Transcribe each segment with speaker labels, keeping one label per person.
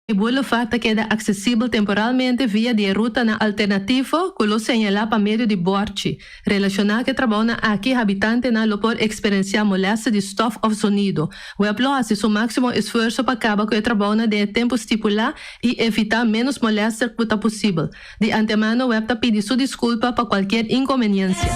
Speaker 1: E boulevard ta keda aksesibel temporalmente via di e rutanan alternativo ku lo señalá pa medio di bòrchi. Relashoná ku e trabounan aki, habitantenan lo por eksperensiá molèster di stòf òf zonido. Web lo hasi su máksimo esfuerso pa kaba ku e trabounan den e tempu stipulá i evitá ménos molèster ku ta posibel. Di antemano web ta pidi su disculpa pa cualkier inconveniencia.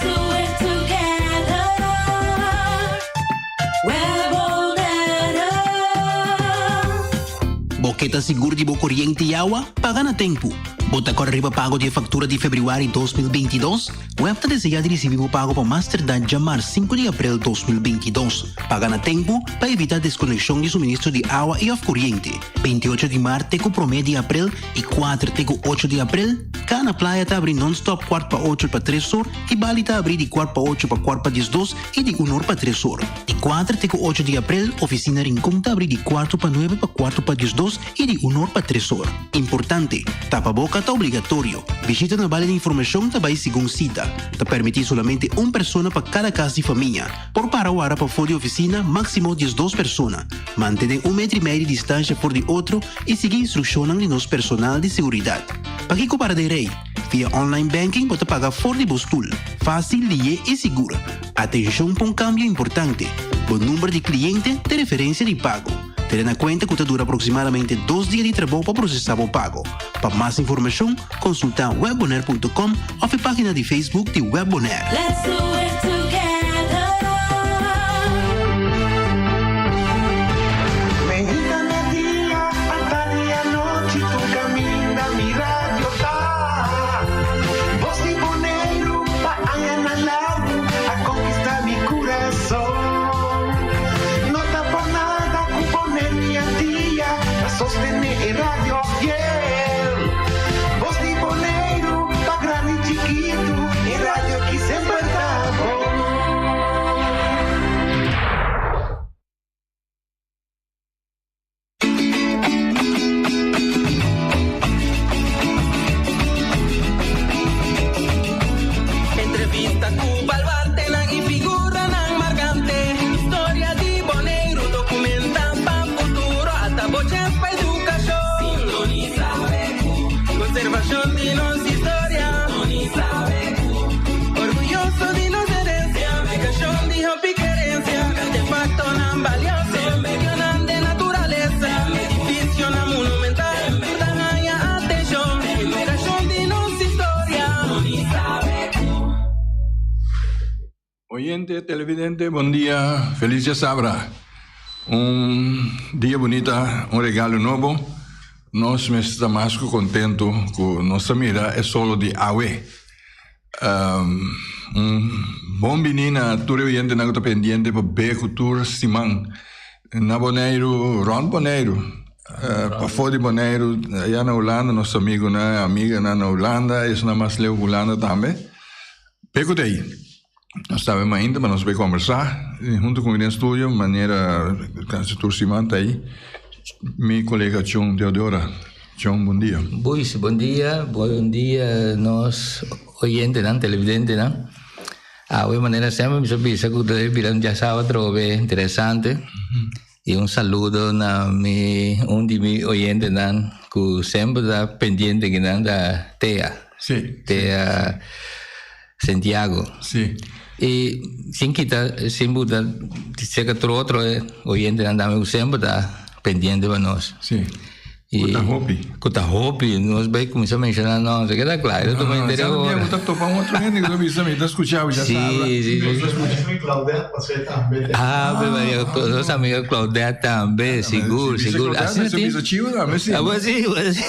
Speaker 2: Bo ke ta sigur di bo koriente i awa? Paga na tempu! Bo ta kòrda riba pago di e faktura di febrüari 2022? Web ta deseá di risibí bo pago pa mas tardá djamars sinku di aprel 2022. Paga na tempu pa evitá deskonekshon di suministro di awa i òf koriente. 28 di mart te ku promé di aprel I kuater te ku ocho di aprel, Kana Playa ta abri non-stop kuart pa ocho pa tres or i Bali ta abri di kuart pa ocho pa kuart pa diesdos i di un or pa tres or. Di kuater te ku ocho di aprel, Ofisina Rincon ta abri di kuarto pa nuebe pa kuarto pa diesdos i di un or pa tres or. Importante, Tapaboka ta obligatorio. Bishita na Bali di Informashon ta bai segun sita. Ta permití solamente un persona pa kada kas di famia. Por para wara pafó di ofisina máksimo diesdos persona. Mantené un metro i mei di distansha for di otro i sigui instrukshonnan di nos personal di seguridat. Pakiko para den rei? Via online banking bo ta paga for di bo stul. Fásil, lié i sigur. Atenshon pa un kambio importante! Bo number di kliente ta referensia di pago. Tene na kuenta ku ta dura aproksimadamente dos dia di trabou pa prosesá bo pago. Pa mas informashon, konsultá webbonaire punto com òf e página di Facebook di Web Bonaire.
Speaker 3: Let's do it together.
Speaker 4: Meinta merdia, atardi anochi, tur kaminda mi radio ta. Bos di Boneiru pa añanan largu a konkistá mi kurason. No ta por nada ku Boneiru i Antia ta sostené e radio fiel. Bos di Boneiru pa grandi i chikitu, e radio ki semper ta bon.
Speaker 5: Entrevista ku baluartenan i figuranan markante. Historia di Boneiru dokumenta pa futuro. Ata bo chèns pa edukashon. Sintonisa Weku. Konservashon di nos historia. Sintonisa Weku. Orguyoso di nos herensia. Aplikashon di hopi kerensia. Artefaktonan balioso. Medionan den naturalesa. Edifisionan monumental. Tur ta haña atenshon. Edukashon di nos historia. Sintonisa Weku.
Speaker 6: Oyente, televidente, bon dia, feliz djasabra. Un dia bunita, un regalo nobo. Nos mester ta mas ku kontentu ku nos ta mira e solo di awe. Un bon bini na tur e oyentenan ku ta pendiente pa be ku tur siman na Boneiru, rònt Boneiru, pafó di Boneiru, aya na Hulanda, nos amigunan, amiganan na Hulanda, esnan mas leu ku Hulanda tambe. Be ku ta ei. Nos ta ben mainta pa nos bay kombersá huntu ku mi den studio manera kasi tur siman ta ei mi kolega Chon Teodora. Chon bon dia.
Speaker 7: Buis, bon dia, bon dia nos oyentenan, televidentenan. Awe manera semper mi sa bisa ku ta bira un djasawa atrobe interesante. I un saludo na mi un di mi oyentenan ku semper ta pendiente kinan ta Tea.
Speaker 6: Sí.
Speaker 7: Tea Santiago.
Speaker 6: Sí.
Speaker 7: I sin kita sin buta seka tur otro oyentenan tambe ku semper ta pendiente pa nos.
Speaker 6: Sí. Ku ta hopi.
Speaker 7: Ku ta hopi. Nos bai kuminsá menshoná nòmber. Keda kla. Yo ta tuma interés
Speaker 6: ora. Sa ta topa un otro hende ku ta bisa mi ta skuchá bo dja sabra.
Speaker 7: Sí, sí, sí.
Speaker 8: Claudette pasé tambe.
Speaker 7: Ah, nos amiga Claudette tambe, sigur, sigur.
Speaker 6: Asina tin. Bisa chivo tambe, sí.
Speaker 7: Ah, pues sí, pues sí.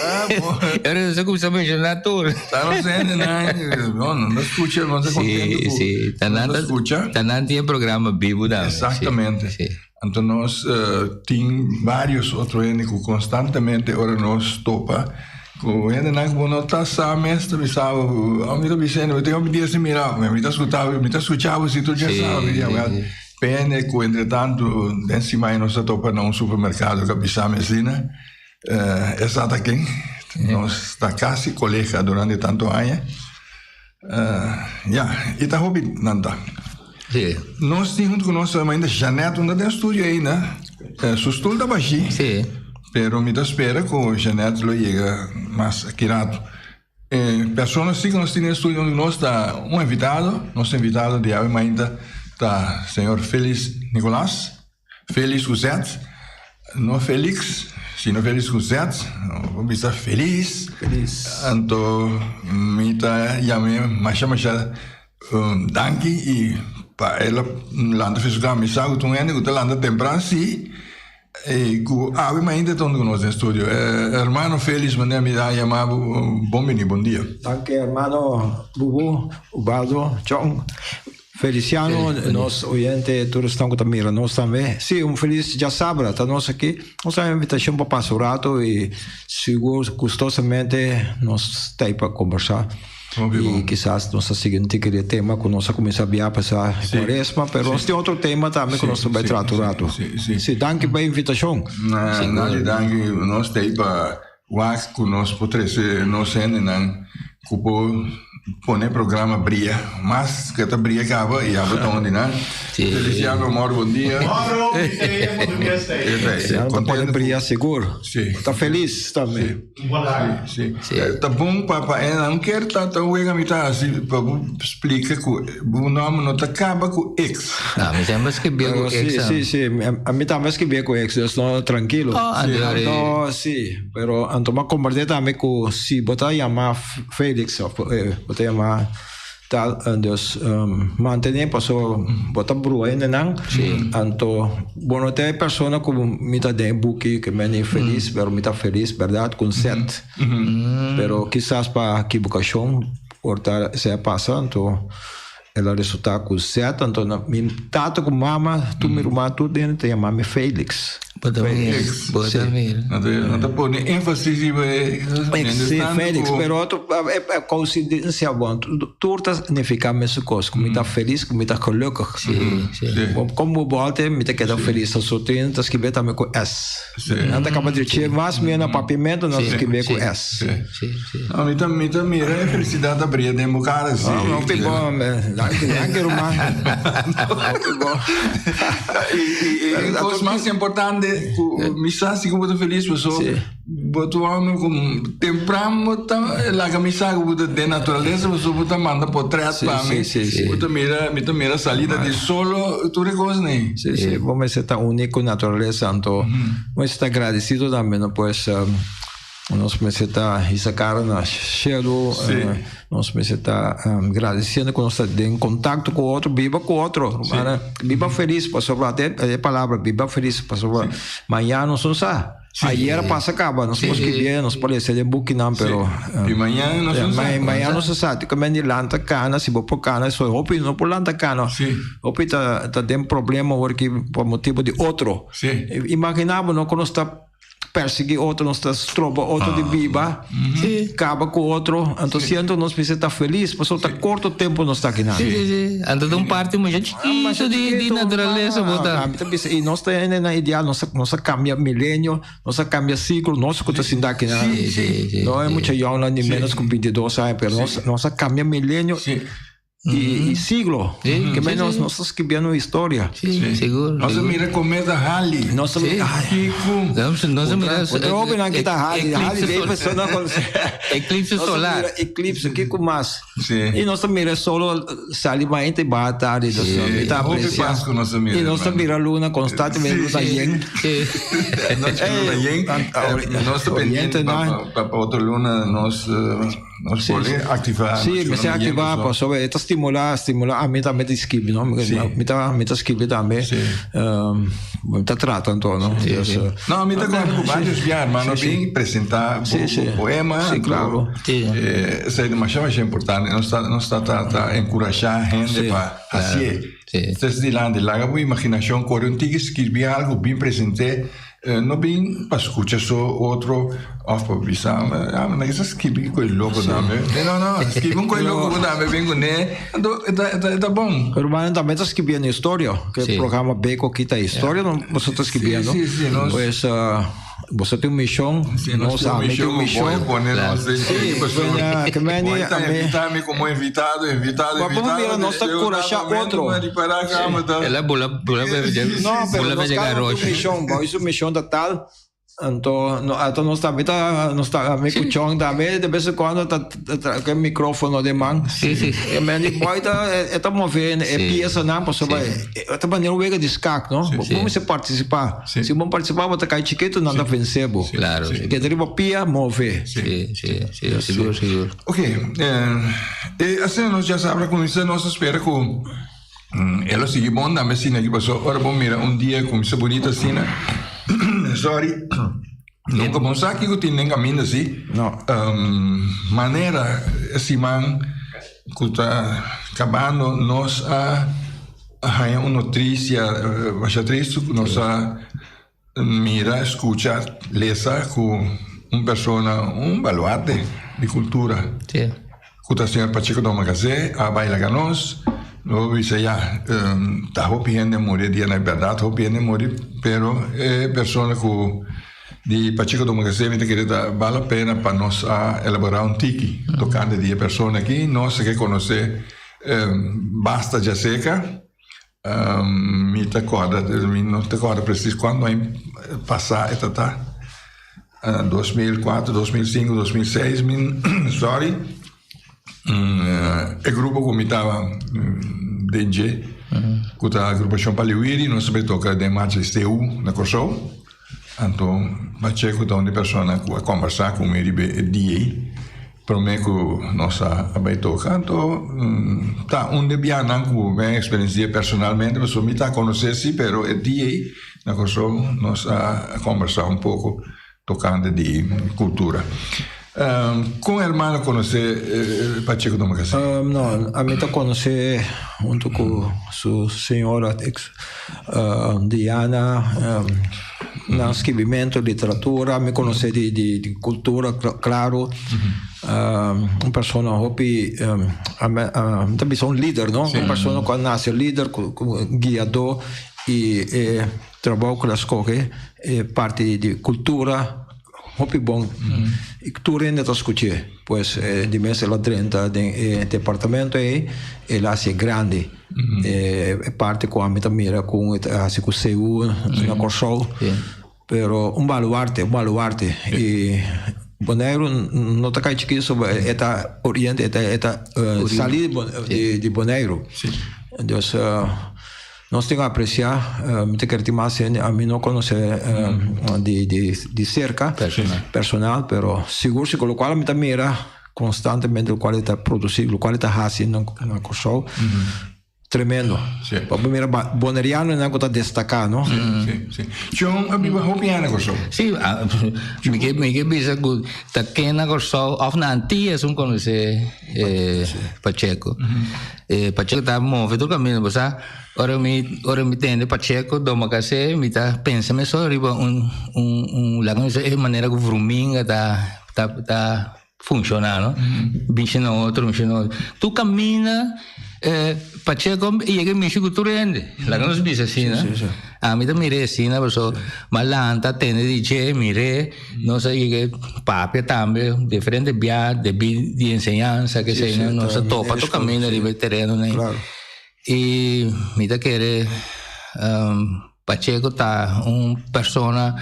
Speaker 7: Ahora nos a kuminsá menshoná tur.
Speaker 6: Ta nos hendenan, no, nan ta skucha, nan ta kontentu ku.
Speaker 7: Sí, sí.
Speaker 6: Nan ta skucha.
Speaker 7: Ta nan tin e programa bibu tambe.
Speaker 6: Exactamente.
Speaker 7: Sí.
Speaker 6: Anto nos tin varios otro hende ku konstantemente ora nos topa ku hendenan ku bo no ta sa mes ta bisa bo, oh mi ta bisa hende mi tin hopi dia sin mira bo, mi ta skuta bo, mi ta skucha bo si tur dje sa mi di awel p'hende ku entretantu den siman nos ta topa na un supermerkado ku a bisa mi asina esa ta ken nos ta kasi kolega durante tantu aña. Ya, i ta hopi nan ta.
Speaker 7: Sí.
Speaker 6: Nos tin huntu ku nos ainda Jeanette, unda den studio ainda. Su stul ta bashí.
Speaker 7: Sí.
Speaker 6: Pero mi ta spera ku Jeanette lo yega mas aki rato. E persona si ku nos tin den studio huntu ku nos ta un invitado. Nos invitado di awe mainta ta señor Felix Nicolaas. Felix ku Z, no Felix, sino Felix ku Z. Bo bisa Feliz.
Speaker 8: Feliz.
Speaker 6: Anto mi ta yam'é masha masha danki i pa el a lanta fi su kama. Mi sa ku ta un hende ku ta lanta tempran si. I ku awe mainta ta huntu ku nos den studio. Hermano Felix, manera mi a yama bo, bon bini, bon dia.
Speaker 8: Danki hermano Bubu, Ubaldo, Chong, Feliciano, nos oyente, tur esnan ku ta mira nos tambe. Si, un felis djasabra ta nos aki. Nos a invitashon pa pasa un rato i sigur gustosamente nos ta ei pa kombersá. I kisas nos ta sigui un tiki di e tema ku nos a kuminsá bia pasá e kuaresma, pero nos tin otro tema tambe ku nos ta bai trata un ratu. Sí, danki pa e invitashon.
Speaker 6: Nadi danki, nos ta ei pa wak ku nos por trese nos hendenan ku por pone e programa bria mas ku e ta bria kaba i abo ta un di nan. Feliciano Moro bon dia.
Speaker 8: Moro, mi ta ei, bo ta ei. Ta pone bria sigur. Ta felis tambe.
Speaker 6: Sí, sí. Ta bon pa pa e nan kier ta ta wega mi ta hasi pa bo splika ku bo nòmber no ta kaba ku X.
Speaker 7: No, mi semper skirbié ku X.
Speaker 8: Sí, sí, sí. Mi tambe skirbié ku X, dus no trankilo.
Speaker 7: Oh, anto
Speaker 8: Anto, sí, pero anto mi a komprendé tambe ku si bo ta yama Felix òf bo ta yama Tal, dus mantené paso bo ta brua hende nan. Anto bo no ta e persona ku mi ta den e buki ku mi a felis, pero mi ta felis bèrdat ku un sèt. Pero kisas pa kibukashon por ta esei a pasa, anto el a resultá ku sèt. Anto mi tata ku mama, tur mi ruman tur hende ta yama mi Felix.
Speaker 7: Bo ta mira, bo ta mira.
Speaker 6: No ta pone énfasis riba e
Speaker 8: Sí, Félix, pero otro coincidencia bon, tur ta significa mesun cos, cu mi ta feliz, cu mi ta gelukkig.
Speaker 7: Sí, sí.
Speaker 8: Como bo bolte, mi ta keda feliz. Ta so tin ta scribe tambe cu S. Nan ta caba dreche mas mira na papiamento, nan ta scribe cu S.
Speaker 7: Sí, sí.
Speaker 6: No, mi ta, mi ta mira e felicidad ta bria den bo cara, sí.
Speaker 8: No, no, pi bon, danki, danki ruman. Hopi bon.
Speaker 6: I, i, i cos mas importante, cu mi sa si cu bo ta feliz, paso bo ta un homber cu tempran bo ta laga mi sa cu bo ta den naturaleza, paso bo ta manda potret pa mi. Bo ta mira, mi ta mira salida di solo, tur e cosnan.
Speaker 8: Sí, sí, bo mester ta uni cu naturaleza, anto bo mester ta agradecido tambe, no? Pues, Nos mester ta hisa cara na shelu, nos mester ta gradeciendo cu nos ta den contacto cu otro, biba cu otro, biba feliz, pasobra e palabra biba feliz, pasobra mañana nos no sa, ayer a pasa caba, nos por scribie, nos por lesa den bukinan, pero
Speaker 6: mañana nos no sa,
Speaker 8: mañana nos no sa, tin cu men di lanta cana, si bo por cana, so hopi no por lanta cana, hopi ta den problema awor aki pa motibo di otro, imagina bo no cu nos ta. Persegui otro, nos ta stroba otro di biba, kaba ku otro. Anto siento nos mester ta felis, pasobra ta korto tempu nos ta akinan.
Speaker 7: Sí, sí, sí. Anto ta un parti masha chikitu di di naturalesa bo ta.
Speaker 8: Mi ta bisa, i nos ta hende nan ideal, nos a nos a kambia milenio, nos a kambia siglo, nos ku ta sinta akinan.
Speaker 7: Sí, sí, sí.
Speaker 8: No e mucha yòngnan di ménos ku bintidos aña, pero nos nos a kambia milenio. Y siglo. Que menos nos ta scribiendo historia.
Speaker 7: Sí, sigur.
Speaker 6: Nos a mira cometa Halley.
Speaker 8: Nos a mira.
Speaker 6: Kiko.
Speaker 7: Nos a mira.
Speaker 8: Otro hobennan kita Halley. Halley Davidson no conoce.
Speaker 7: Eclipse solar.
Speaker 8: Nos a mira eclipse. Kiko mas.
Speaker 6: Sí.
Speaker 8: Y nos a mira solo sali mañana y baha tarde.
Speaker 6: Sí. Hopi pas cu nos a mira.
Speaker 8: Y nos a mira luna constantemente. Luna yen.
Speaker 7: Sí.
Speaker 6: Luna yen. Nos ta pendiente pa otro luna nos. Nos por activa.
Speaker 8: Sí, mi se activa pasobra e ta stimula, stimula ami tambe ta skibi, no? Mi ta mi ta skibi tambe.
Speaker 6: Sí.
Speaker 8: Mi ta trata anto, no?
Speaker 6: Sí, sí. No, mi ta acorda cu varios bia hermano bin presenta bo poema.
Speaker 8: Sí, claro.
Speaker 7: Sí.
Speaker 6: Esei demasiado masha importante. Nos ta nos ta ta encurasha hende pa hacié.
Speaker 7: Sí.
Speaker 6: Esei dilanti, laga bo imaginacion core un tiki skirbi algo bin presente. No bin pa scucha so otro of pa bisa, ah, mi ta skibi cu e loco tambe. No, no, skibi un cu e loco cu tambe bin cu ne, anto e ta, e ta bon.
Speaker 8: Hermano tambe ta skibiendo historia, ke programa Beko kita historia no boso ta skibiendo.
Speaker 6: Sí, sí, nos.
Speaker 8: Pues boso tin un mision,
Speaker 6: nos
Speaker 8: ami tin un mision.
Speaker 6: Voy a pone nos den
Speaker 8: Sí,
Speaker 6: pasobra
Speaker 8: ke meni
Speaker 6: voy ta invita mi como invitado, invitado,
Speaker 8: Pero
Speaker 6: invitado.
Speaker 8: mira, nos ta curasha otro.
Speaker 7: El a bula, bula,
Speaker 8: No, pero
Speaker 7: bula
Speaker 8: nos
Speaker 7: llegar
Speaker 8: cada un
Speaker 7: roche.
Speaker 8: misión, bo su misión ta tal. Anto no ato nos tambe ta nos ta mi ku Chong tambe de bes en cuando ta ta ku e microfono den man.
Speaker 7: Sí, sí.
Speaker 8: E men di boy ta e ta move e piesanan pasobra e ta manera un wega di skak no. Bo bo mester participa. Si bo no participa bo ta kai chikitu nan ta vense bo.
Speaker 7: Claro.
Speaker 8: Keda riba pia move.
Speaker 7: Sí, sí, sí, sigur, sigur.
Speaker 6: Ok, e asina nos ya sabra kuminsa nos ta spera ku E lo sigui bon tambe asina aki paso ora bo mira un dia cuminsa bunito asina sorry nunca bo sa kico tin den caminda si
Speaker 8: No.
Speaker 6: Manera e siman cu ta cabando nos a haya un noticia masha tristo cu nos a mira, scucha, lesa cu un persona, un baluarte di cultura.
Speaker 7: Sí.
Speaker 6: Cu ta señor Pacheco Domacassé a bay laga nos. Nos a bisa ya, ta hopi hende a muri e dia na berdad hopi hende a muri, pero e persona cu di Pacheco Domacassé mi ta kere ta bal la pena pa nos a elabora un tiki tocante di e persona aki. Nos a ke conoce basta djaseca. Mi ta kòrda, mi no ta kòrda presis kuantu aña pasá e ta ta, 2004, 2005, 2006, mi sorry, e grupo ku mi taba den dje, ku ta Agrupashon Paliwiri, nos a bai toka den marcha di CU na Kòrsou, anto Pacheco ta un di persona ku a kòmbersá ku mi riba e dia ei. Prome ku nos a bai toka anto ta un de bianan ku mi a eksperensia personalmente pasobra mi ta konosé si pero e dia ei na Kòrsou nos a kombersá un poko tokante di kultura. Kon hermano konosé Pacheco Domacassé?
Speaker 8: No, ami ta konosé huntu ku su señora Diana nan skibimentu, literatura, mi konosé di di kultura klaro. Un persona hopi mi ta bisa un lider no, un persona ku a nase lider, ku guiadó i e trabou ku el a skohe e parti di kultura hopi bon i tur hende ta skuch'é. Pues di mes el a drenta den e departamento ei, el a hasié grandi. E parti ku ami ta mira ku e ta hasi ku CU na Kòrsou. Pero un baluarte, un baluarte. I Boneiru no ta kai chikí so e ta oriente, e ta e ta salí di Boneiru. Dus nos tin ku apresiá, mi ta kere tin mas hende, ami no konosé di di serka personal, pero sigur si ku lokual mi ta mira konstantemente lokual e ta produsí, lokual e ta hasi na Kòrsou. Tremendo.
Speaker 6: Sí.
Speaker 8: Pa bo mira bonerianonan ku ta destaká, no?
Speaker 6: Sí, sí, sí. Chon a biba hopi aña na Kòrsou.
Speaker 7: Sí, mi ke mi ke bisa ku ta ken na Kòrsou òf na Antillas un konosé Pacheco. Pacheco ta move tur kaminda, bo sa ora mi ora mi tende Pacheco Domacassé mi ta pensa mesora riba un un un laga mi bisa e manera ku vruminga ta ta ta Funciona no mishi na otro mishi na otro tur caminda Pacheco yega mishi cu tur hende laga nos bisa asina ami ta mira asina pasobra mi a lanta tende di dje mire nos a yega papia tambe diferente bia debi di enseñansa kesey nos a topa tur caminda riba e tereno nan y mi ta kere. Pacheco ta un persona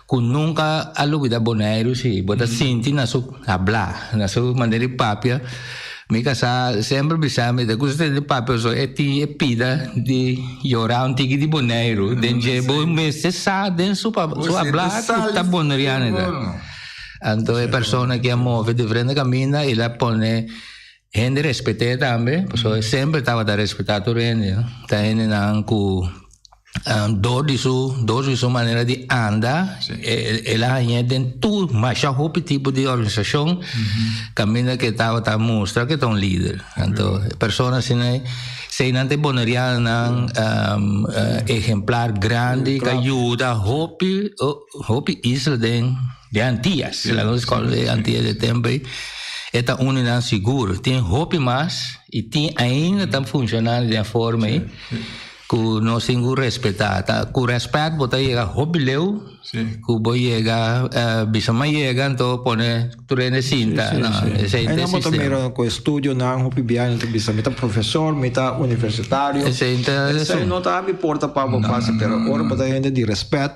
Speaker 7: cu nunca a lubida Boneiru si bo ta sinti na su habla, na su manera di papia. Mi casa semper bisa mi ta gusta tende papia pasobra e tin e pida di yora un tiki di Boneiru den dje bo mester sa den su su habla cu ta boneriano e ta. Anto e persona ki a move diferente caminda el a pone hende respet'e tambe pasobra e semper tabata respeta tur hende. Ta hendenan cu Dor di su dor di su manera di anda el a hañ'é den tur masha hopi tipo di organisashon kaminda ke tabata mustra ke ta un lider. Anto e persona asina ei esei nan ta e bonerianonan ehemplar grandi ku a yuda hopi hopi isla den den Antias. Laga nos kòrda di Antias e tempu ei e ta unu di nan sigur. Tin hopi mas i tin ainda ta funshonando den e forma ei. Ku nos tin ku respetá. Ta ku rèspèt bo ta yega hopi leu ku bo yega bisa mas yega anto pone tur hende sinta. No, esei ta e
Speaker 8: Einan bo ta
Speaker 7: sistema.
Speaker 8: mira ku estudionan hopi biaha nan ta bisa mi ta profesor, mi ta universitario.
Speaker 7: Esei ta
Speaker 8: Esei
Speaker 7: esun.
Speaker 8: no ta habri porta pa bo fásil, pero ora bo ta hende di rèspèt,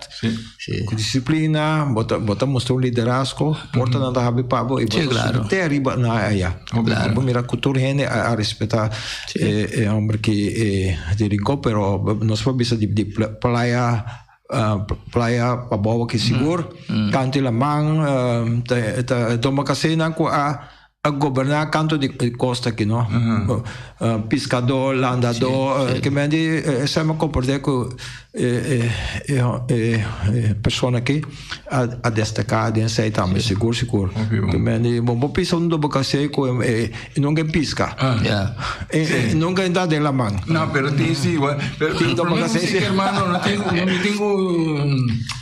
Speaker 8: ku disiplina, bo ta bo ta mustra un liderazgo, portanan ta habri pa bo i bo
Speaker 7: Sí,
Speaker 8: ta
Speaker 7: klaro.
Speaker 8: subi te ariba na aya.
Speaker 7: Klaro.
Speaker 8: Bo mira ku tur hende a respetá. E e homber ki e di Rincon pero nos por bisa di di playa playa pabou aki sigur kantu di laman ta ta domacasenan ku a a goberná kantu di kosta aki no piskadó landadó ke men di esei mi a komprendé ku e e e persona aki a destaká den esei tambe sigur sigur ke men di bo por pisa un domacasen ku e E nunca e pisca.
Speaker 7: Ya.
Speaker 8: E nunca e ta den laman.
Speaker 6: No, pero tin si, wa- pero
Speaker 8: Tin
Speaker 6: pero
Speaker 8: toma
Speaker 6: mi
Speaker 8: café,
Speaker 6: sí,
Speaker 8: sí.
Speaker 6: hermano, no tengo, no mi tengo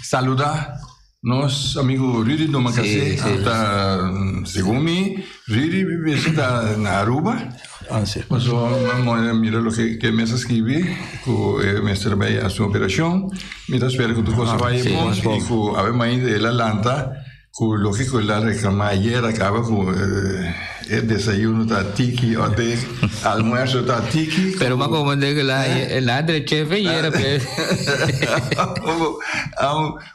Speaker 6: saludar nos amigo Rudy Domacassé,
Speaker 7: Sí, sí.
Speaker 6: ta, según mi, Rudy visita na Aruba.
Speaker 8: Ah, sí.
Speaker 6: Paso, mo mira lo que, que mes a escribí, cu eh, mester bay a su operación. Mi ta espera cu tu cosa vaya
Speaker 7: sí,
Speaker 6: bon
Speaker 8: bon.
Speaker 6: y cu a ver mainta el a lanta Ku loke ku el a reklamá ayer a kaba ku e desayuno ta tiki òf e almuerso ta tiki.
Speaker 7: Pero ma komo de la la dreche fe yera pe.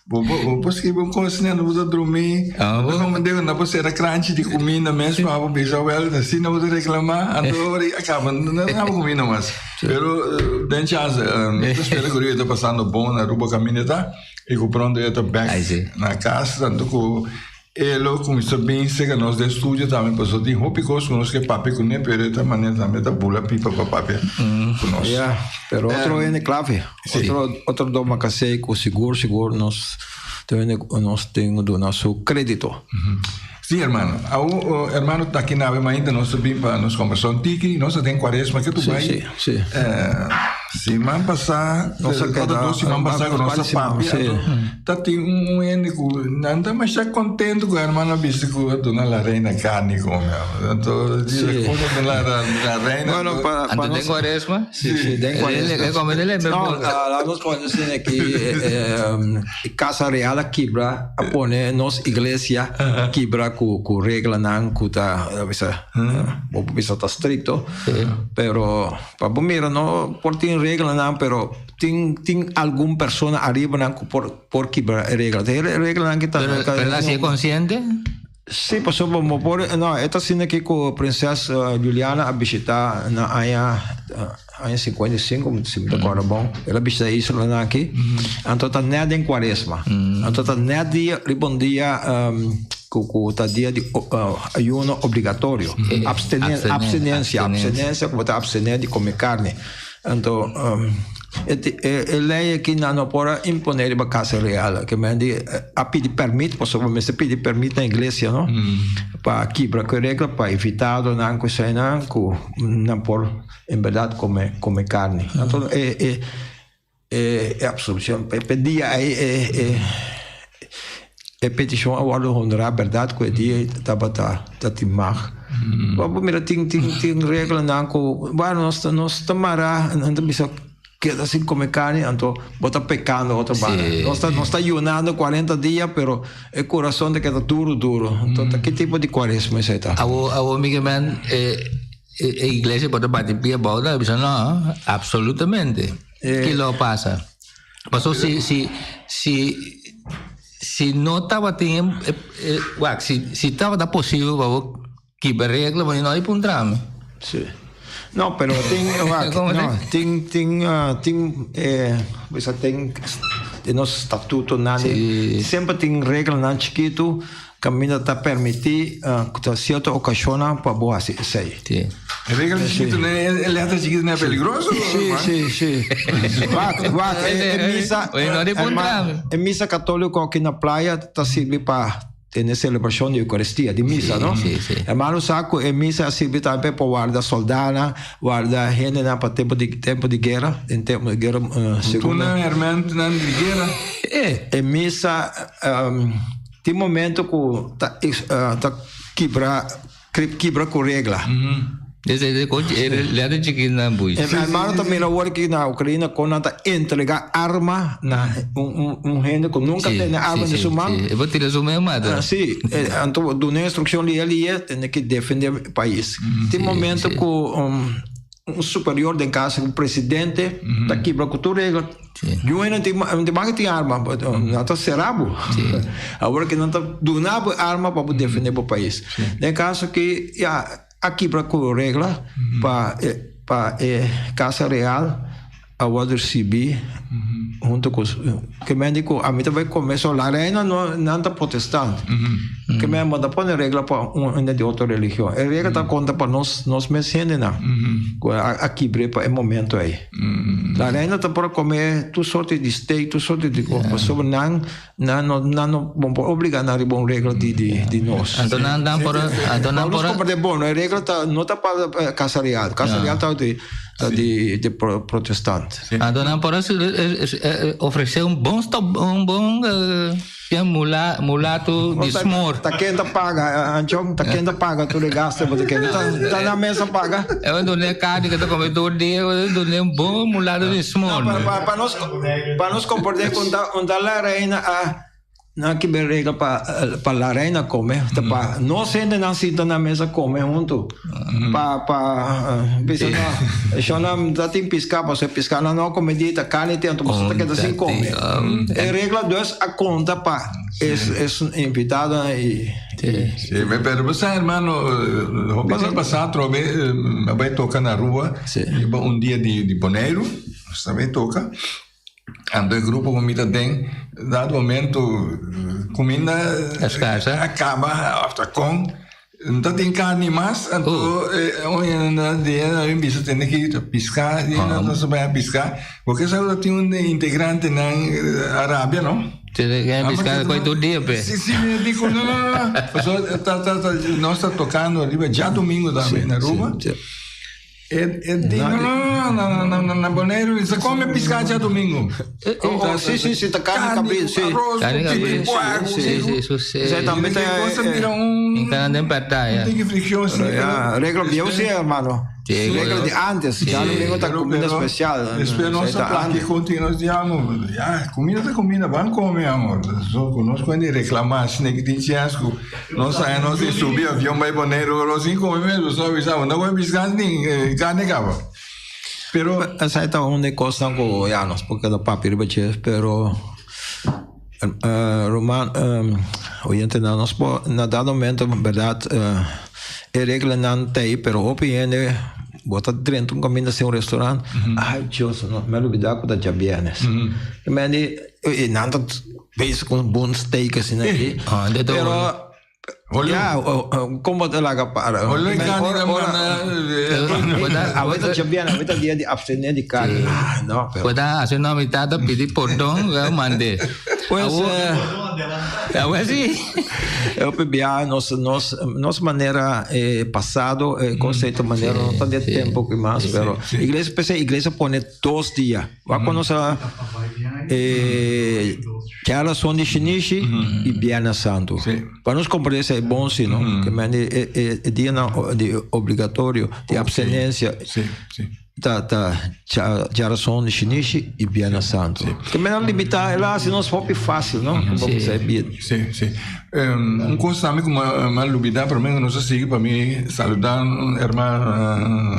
Speaker 6: Bo bo por skibi un kos nè bo ta drumí. Bo komo de ku no por sera kranchi di kuminda mes pa bo bisa wèl asina bo ta reklamá anto ora a kaba no ta kuminda mas. Pero den chance mi ta spera ku ta pasando bon na Aruba kaminda ta. I ku pronto e ta bek na kas, tantu ku e lo kuminsá bin serka nos den studio tambe, pasobra tin hopi kos ku nos ke papia kuné, pero e ta manera tambe ta bula pipa pa papia ku nos.
Speaker 8: Ya, pero otro hende klave, otro otro doma kasei ku sigur sigur nos tin nos tin ku duna su kredito.
Speaker 6: Sí, hermano. Awo, hermano, ta aki nawe mainta nos ta bin pa nos kombersa un tiki. Nos ta den kuaresma ke tu bai.
Speaker 8: Sí, sí.
Speaker 6: Siman pasá,
Speaker 8: Nos a
Speaker 6: otro
Speaker 8: keda,
Speaker 6: dos siman pasá ku nos
Speaker 8: varios
Speaker 6: a
Speaker 8: siman,
Speaker 6: papia,
Speaker 8: sí.
Speaker 6: anto ta tin un hende ku nan ta masha kontento ku hermano a bisa ku a duna la reina karni kome. Anto di
Speaker 8: Sí.
Speaker 6: kosa duna la la reina.
Speaker 8: Bueno, pa, pa
Speaker 7: Anto den
Speaker 8: nos,
Speaker 7: kuaresma?
Speaker 8: sí, sí, den kuaresma.
Speaker 7: E kome del
Speaker 8: No, la nos pone asina aki, Casa Real a kibra, a pone nos iglesia kibra ku ku reglanan ku ta bisa, bo por bisa ta strikto, pero Pa bo mira no por tin reglanan pero tin tin algun persona aribanan ku por por kibra e regla. E reglanan ki ta
Speaker 7: Pero pero el a konsiente?
Speaker 8: Sí, pasobra bo por no e ta asina ki ku prinses Juliana a bishita na aña aña 55 si mi ta kòrda bon el a bishita e islanan aki anto ta nèt den kuaresma anto ta nèt dia riba un dia ku ku ta dia di ayuno obligatorio, abstinencia, abstinencia ku bo ta abstené di kome karni. Anto e e lei aki nan no por a imponé riba Casa Real, ke men di a pidi pèrmit pasobra bo mester pidi pèrmit na iglesia no, pa kibra ku e regla pa invitadonan ku eseinan ku nan por en bèrdat kome kome karni. Anto e e E absolucion p'e dia ei e e peticion a wordo honra berdad cu e dia ei tabata ta tin mag. Bo por mira tin tin tin reglanan cu bueno nos ta nos ta mara nan ta bisa keda sin come carni anto bo ta pecando otro banda. Nos ta nos ta yunando cuarenta dia pero e curason ta keda duro duro anto ta ki tipo di cuaresma esei ta?
Speaker 7: Awo awo Miguel e E iglesia por ta bati pia abou ta bisa no, absolutamente. Ki lo pasa? Paso si si si si no tabatin e e wak si si tabata posibel pa bo kibra regla bo no a puntra mi.
Speaker 8: Sí. No, pero tin wak no tin tin tin e bisa tin den nos statutonan semper tin reglanan chikitu Kaminda ta permití ku ta sierto okashonnan pa bo hasi esei.
Speaker 7: Sí.
Speaker 6: E regla chikitu ne, e letra chikitu ne peligroso.
Speaker 8: Sí, sí, sí. Wak, wak, e, e misa,
Speaker 7: Oye, no di
Speaker 8: hermano, e misa katóliko aki na playa ta sirbi pa tene selebrashon di Eukaristia, di misa, no?
Speaker 7: Sí, sí.
Speaker 8: Hermano sa ku e misa a sirbi tambe pa warda soldánan, warda hendenan pa tempu di tempu di guera, den tempu di guera, segunda.
Speaker 6: Tuna hermentenan di guera.
Speaker 8: E misa, Tin momento ku ta ta kibra kibra ku regla.
Speaker 7: Ese de coche, le hace chiquito na buis.
Speaker 8: Hermano ta mira awor aki na Ukraina kon nan ta entrega arma na un un hende ku nunka tene arma den su man.
Speaker 7: E por tira su mes mata.
Speaker 8: Si, anto duna instrukshon lihe lihe tene ki defende pais. Tin momento ku un superior den kasa, un presidente ta kibra ku tur regla. Yu hende tin tin baka tin arma, nan ta sera bo. Awor ki nan ta duna bo arma pa bo defende bo pais. Den kaso ki ya a kibra ku regla pa pa e kasa real a wòrdu risibí huntu ku ke men di ku ami ta bai kome so la reina no nan ta protestant. Ke men bo ta pone regla pa un hende di otro religion. E regla ta konta pa nos nos mes hendenan ku a kibr'é pa e momento ei. La reina ta por a kome tur sorte di steak, tur sorte di kos, pasobra nan nan no nan no bo por obliga nan riba un regla di di di nos.
Speaker 7: Anto nan nan por anto nan por
Speaker 8: Nos komprende bon, e regla ta no ta pa Casa Real, Casa Real ta di ta di di protestant.
Speaker 7: Anto nan por a ofrece un bon stop un bon Ken mula, mulato di smor.
Speaker 8: Ta ken ta paga, Anchon? Ta ken ta paga tur e gasto? Bo ta ken? Ta, ta nan mes a paga.
Speaker 7: E wan dune carne ke ta come tur dia, dune un bon mulato di smor.
Speaker 8: No, pa, pa, pa nos, pa nos comprende con ta, con ta la reina a nan ki ben regla pa, pa la reina come, ta pa nos hendenan sinta na mesa come hunto. Pa, pa, bisa no, shona ta tin pisca, pasobra e piscanan no a come di, ta carne tin, anto boso ta keda sin come. E regla dus a conta pa es, es invitadonan y, y.
Speaker 6: Sí, pero bo sa hermano, hopi dia pasa atrobe a bai toca na Aruba, riba un dia di, di Boneiru, nos ta bai toca. Anto e grupo ku mi ta den, dado momento kuminda a kaba òf ta kon, no ta tin karni mas, anto un hende di a bin bisa tende ki ta piská, i nan ta bai a piská, porque sa ku tin un integrantenan a rabia no.
Speaker 7: Piská koi tur dia pe.
Speaker 6: Si si mi a di ku no no no, pasobra ta ta nos ta tokando riba djadumingu tambe na Aruba. E e di no no no no no na Boneiru ni sa come pisca djadomingo.
Speaker 8: Oh, si si si ta carne cabrito si.
Speaker 6: Arroz
Speaker 7: Carne
Speaker 6: cu
Speaker 7: cabrito.
Speaker 6: pipi
Speaker 7: Si si si si.
Speaker 8: Esei tambe ta
Speaker 6: E cosa bira un
Speaker 7: In cana den batalla.
Speaker 6: Un tiki friccion si.
Speaker 8: Ya, regla bieu si hermano.
Speaker 7: Si,
Speaker 8: Regla di antes. Djadomingo ta comida special.
Speaker 6: Despues nos ta platica contigo nos di amo ya comida ta comida ban come amo. So cu nos cuenta di reclama asina ki tin chance cu Nos a nos di subi avion bai Boneiru ora sin come mes bo sa bisa bo no come pisca ni carne caba. Pero
Speaker 8: Esai ta un di cosnan cu ya nos por keda papia riba dje pero ruman oyentenan nos por na dado momento berdad e reglanan ta ey pero hopi hende bo ta drenta un caminda sin un restaurant ay Dios me a lubida cu ta djabièrnes y nan ta Bezig con un bon steak asina aki.
Speaker 7: Ah, de todo.
Speaker 8: Pero ya, como te laga para?
Speaker 6: Olo y carne ta manda.
Speaker 8: Aweta dja bien, aweta dia di abstener di carne. Ah, no, pero.
Speaker 7: Bo ta haci no mi tata pidi pordon, yo mande.
Speaker 8: Pues,
Speaker 7: Awo si.
Speaker 8: Hopi bia nos nos nos manera eh, pasado eh, concepto manera no ta de tempo ki mas, pero iglesia p'esei iglesia pone dos dia. Wak cuando sa eh, Djarason di Shinishi y Biernes Santo. Pa nos comprende esei bon si, no? Ke men e, e, e dianan di obligatorio, di abstenencia, ta, ta Djarason di Shinishi y Biernes Santo. Ke men a limita, el a hasi nos hopi facil, no? Como bo sa e bida.
Speaker 6: Sí, sí. Un cos tambe cu m'a lubida, pero mi nos a sigui pa mi saluda un hermano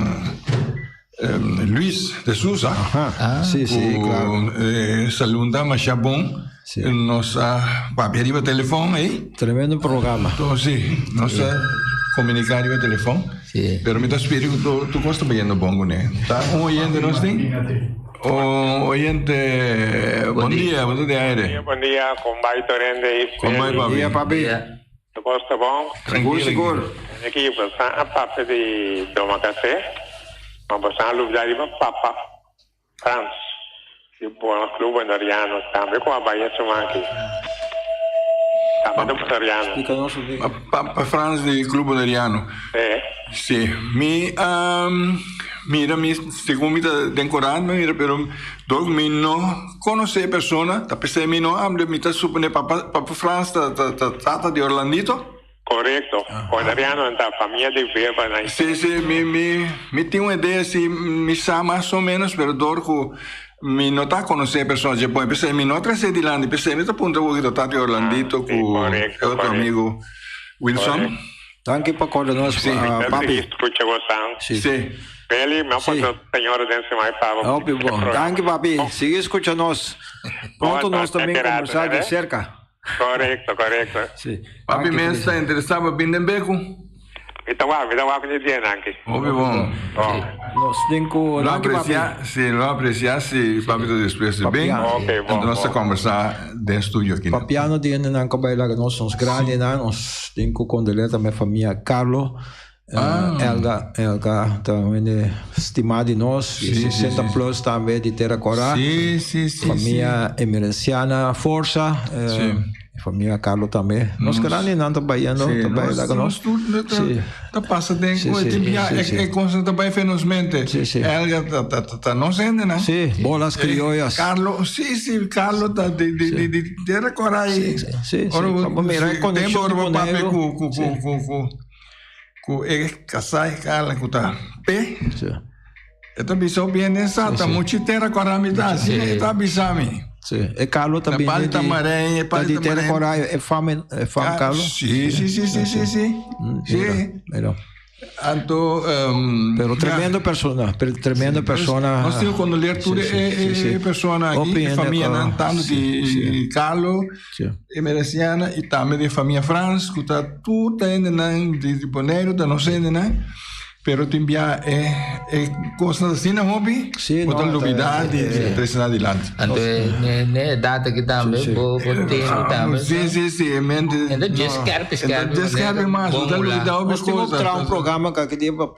Speaker 6: Luis de Sousa.
Speaker 8: Aha, sí, sí,
Speaker 6: cu,
Speaker 8: claro.
Speaker 6: Salunda masha bon.
Speaker 8: Sí.
Speaker 6: Nos a papia riba telefon ey.
Speaker 8: Tremendo programa.
Speaker 6: To, sí, nos a comunica riba telefon.
Speaker 7: Sí.
Speaker 6: Pero mi ta spera cu tur cos ta bayendo bon cune. Ta un oyente nos tin? Un oyente, bon dia, bo ta den aire.
Speaker 9: Bon dia, con bai Torende y
Speaker 6: Con bai,
Speaker 8: Bon dia,
Speaker 6: papi.
Speaker 8: papi.
Speaker 9: Tur cos ta bon?
Speaker 8: Sigur, sigur.
Speaker 9: Tende ki bosan a papia di Domacassé, ma bosan a lubida riba Papa Frans di Bon Club Boneriano tambe cu a bai e siman aki. Tambe ta Boneriano.
Speaker 8: Splica nos un ding.
Speaker 6: Papa Frans di Club Boneriano.
Speaker 9: Sí.
Speaker 6: Sí, mi a mira mi segun mi ta den corant mi mira pero dor mi no conoce e persona ta pesey mi no hable mi ta supone papa papa Frans ta ta tata di Orlandito.
Speaker 9: Korekto. Boneriano ta famia di Weber na
Speaker 6: Sí, sí, mi, mi, mi tin un idea si mi sa mas o menos, pero door ku mi no ta konosé e persona dje bon, p'esei mi no a tras'é dilanti, p'esei mi ta puntra ku ta Tati Orlandito
Speaker 9: Ah, sí,
Speaker 6: ku
Speaker 9: korekto,
Speaker 6: e otro
Speaker 9: korekto.
Speaker 6: amigo Wilson.
Speaker 9: Korekto.
Speaker 8: Danki pa korda nos,
Speaker 6: Sí.
Speaker 8: ah,
Speaker 9: Mi ta
Speaker 8: papi.
Speaker 9: sigui skucha bosan.
Speaker 8: Sí.
Speaker 6: Sí.
Speaker 9: Beli, mi a
Speaker 8: Sí.
Speaker 9: pasa señora den semana pa bo
Speaker 8: Hopi
Speaker 9: e
Speaker 8: bon.
Speaker 9: programa.
Speaker 8: Danki, papi.
Speaker 9: Bon,
Speaker 8: Sigui skucha nos. Pronto
Speaker 9: bon,
Speaker 8: nos
Speaker 9: ta
Speaker 8: también
Speaker 9: te rato,
Speaker 8: conversar de
Speaker 9: né?
Speaker 8: cerca.
Speaker 9: Korekto, korekto.
Speaker 8: Sí.
Speaker 6: Papi
Speaker 8: Danki,
Speaker 6: mes
Speaker 8: Felix.
Speaker 6: ta interesá pa bin den Beku.
Speaker 9: Mi ta wak, mi ta wak di dia anki.
Speaker 6: Hopi bon.
Speaker 9: Bon.
Speaker 8: Nos tin ku
Speaker 6: Lo
Speaker 8: danki, papi.
Speaker 6: apresiá, si, lo apresiá si papi ta dispuesto di bin.
Speaker 8: Papiano.
Speaker 9: Ok, bon,
Speaker 6: Anto nos ta
Speaker 9: bon.
Speaker 6: kombersá den studio aki.
Speaker 8: Papiano di hendenan ku bai laga nos, nos grandinan, nos tin ku kondoleer tambe famia Carlo.
Speaker 6: Ah.
Speaker 8: Elga, Elga ta un hende stimá di nos,
Speaker 6: Sí, sí,
Speaker 8: 60
Speaker 6: sí.
Speaker 8: plus tambe di Tera Kòrá.
Speaker 6: Sí, sí, sí,
Speaker 8: Famia Emerenciana Forsa, eh,
Speaker 6: Sí.
Speaker 8: famia Carlo tambe. Nos grandinan ta bayendo,
Speaker 6: Sí,
Speaker 8: ta bai
Speaker 6: nos,
Speaker 8: laga nos.
Speaker 6: nos tur no ta,
Speaker 8: Sí.
Speaker 6: ta pasa den
Speaker 8: Sí,
Speaker 6: ku
Speaker 8: sí,
Speaker 6: e timpia
Speaker 8: sí,
Speaker 6: e,
Speaker 8: sí.
Speaker 6: e cosa ta bai fe nos mente.
Speaker 8: Sí, sí.
Speaker 6: Elga ta, ta, ta, ta nos hende, no?
Speaker 8: Sí, bolas criollas.
Speaker 6: Carlo, sí, sí, Carlo ta di di di di di recordar
Speaker 8: Sí, sí, sí. Pa mira e conexion
Speaker 6: Tempo
Speaker 8: di
Speaker 6: ora bo papia
Speaker 8: Boneiru.
Speaker 6: ku ku ku
Speaker 8: Sí.
Speaker 6: ku ku ku e kasá e Carla ku ta pe.
Speaker 8: Sí.
Speaker 6: E ta bisa bien esa, ta mucho tera kora mi ta, así e ta bisa mi.
Speaker 8: Sí. E Carlo
Speaker 6: Na
Speaker 8: tambe
Speaker 6: Pali
Speaker 8: di
Speaker 6: Tamarén, e
Speaker 8: ta
Speaker 6: Pali
Speaker 8: di Tera
Speaker 6: Tamarén.
Speaker 8: Kòrá, e fam, e fam
Speaker 6: Ah,
Speaker 8: Carlo.
Speaker 6: Sí, sí, sí, sí, sí, sí. Sí.
Speaker 8: Mira, mira.
Speaker 6: Anto,
Speaker 8: Pero
Speaker 6: ja.
Speaker 8: tremendo persona, pero tremendo persona.
Speaker 6: Nos tin condoleer tur
Speaker 8: Sí, sí,
Speaker 6: e,
Speaker 8: sí,
Speaker 6: e,
Speaker 8: sí.
Speaker 6: e persona aki,
Speaker 8: Hopi
Speaker 6: e
Speaker 8: hende
Speaker 6: famia
Speaker 8: ku-
Speaker 6: nan, tanto
Speaker 8: sí,
Speaker 6: di
Speaker 8: sí.
Speaker 6: Carlo,
Speaker 8: Sí.
Speaker 6: Emerenciana y tambe di famia Frans, ku ta tur ta hendenan di di Boneiru, ta nos hendenan. Pero tin bia e e kosnan asina hopi,
Speaker 8: Sí,
Speaker 6: bo ta
Speaker 8: no, ta-
Speaker 6: lubida di
Speaker 8: eh,
Speaker 6: trese nan adilanti.
Speaker 7: Anto ne ne edad aki tambe,
Speaker 8: Sí, sí.
Speaker 7: bo bo tempo tambe.
Speaker 6: Sí, sí, sí, e mente.
Speaker 7: Enta dje skerpi, skerpi,
Speaker 6: Enta dje skerpi mas, bo ta lubida hopi
Speaker 8: Nos tin
Speaker 6: kos.
Speaker 8: ku traha un programa ku aki dia pa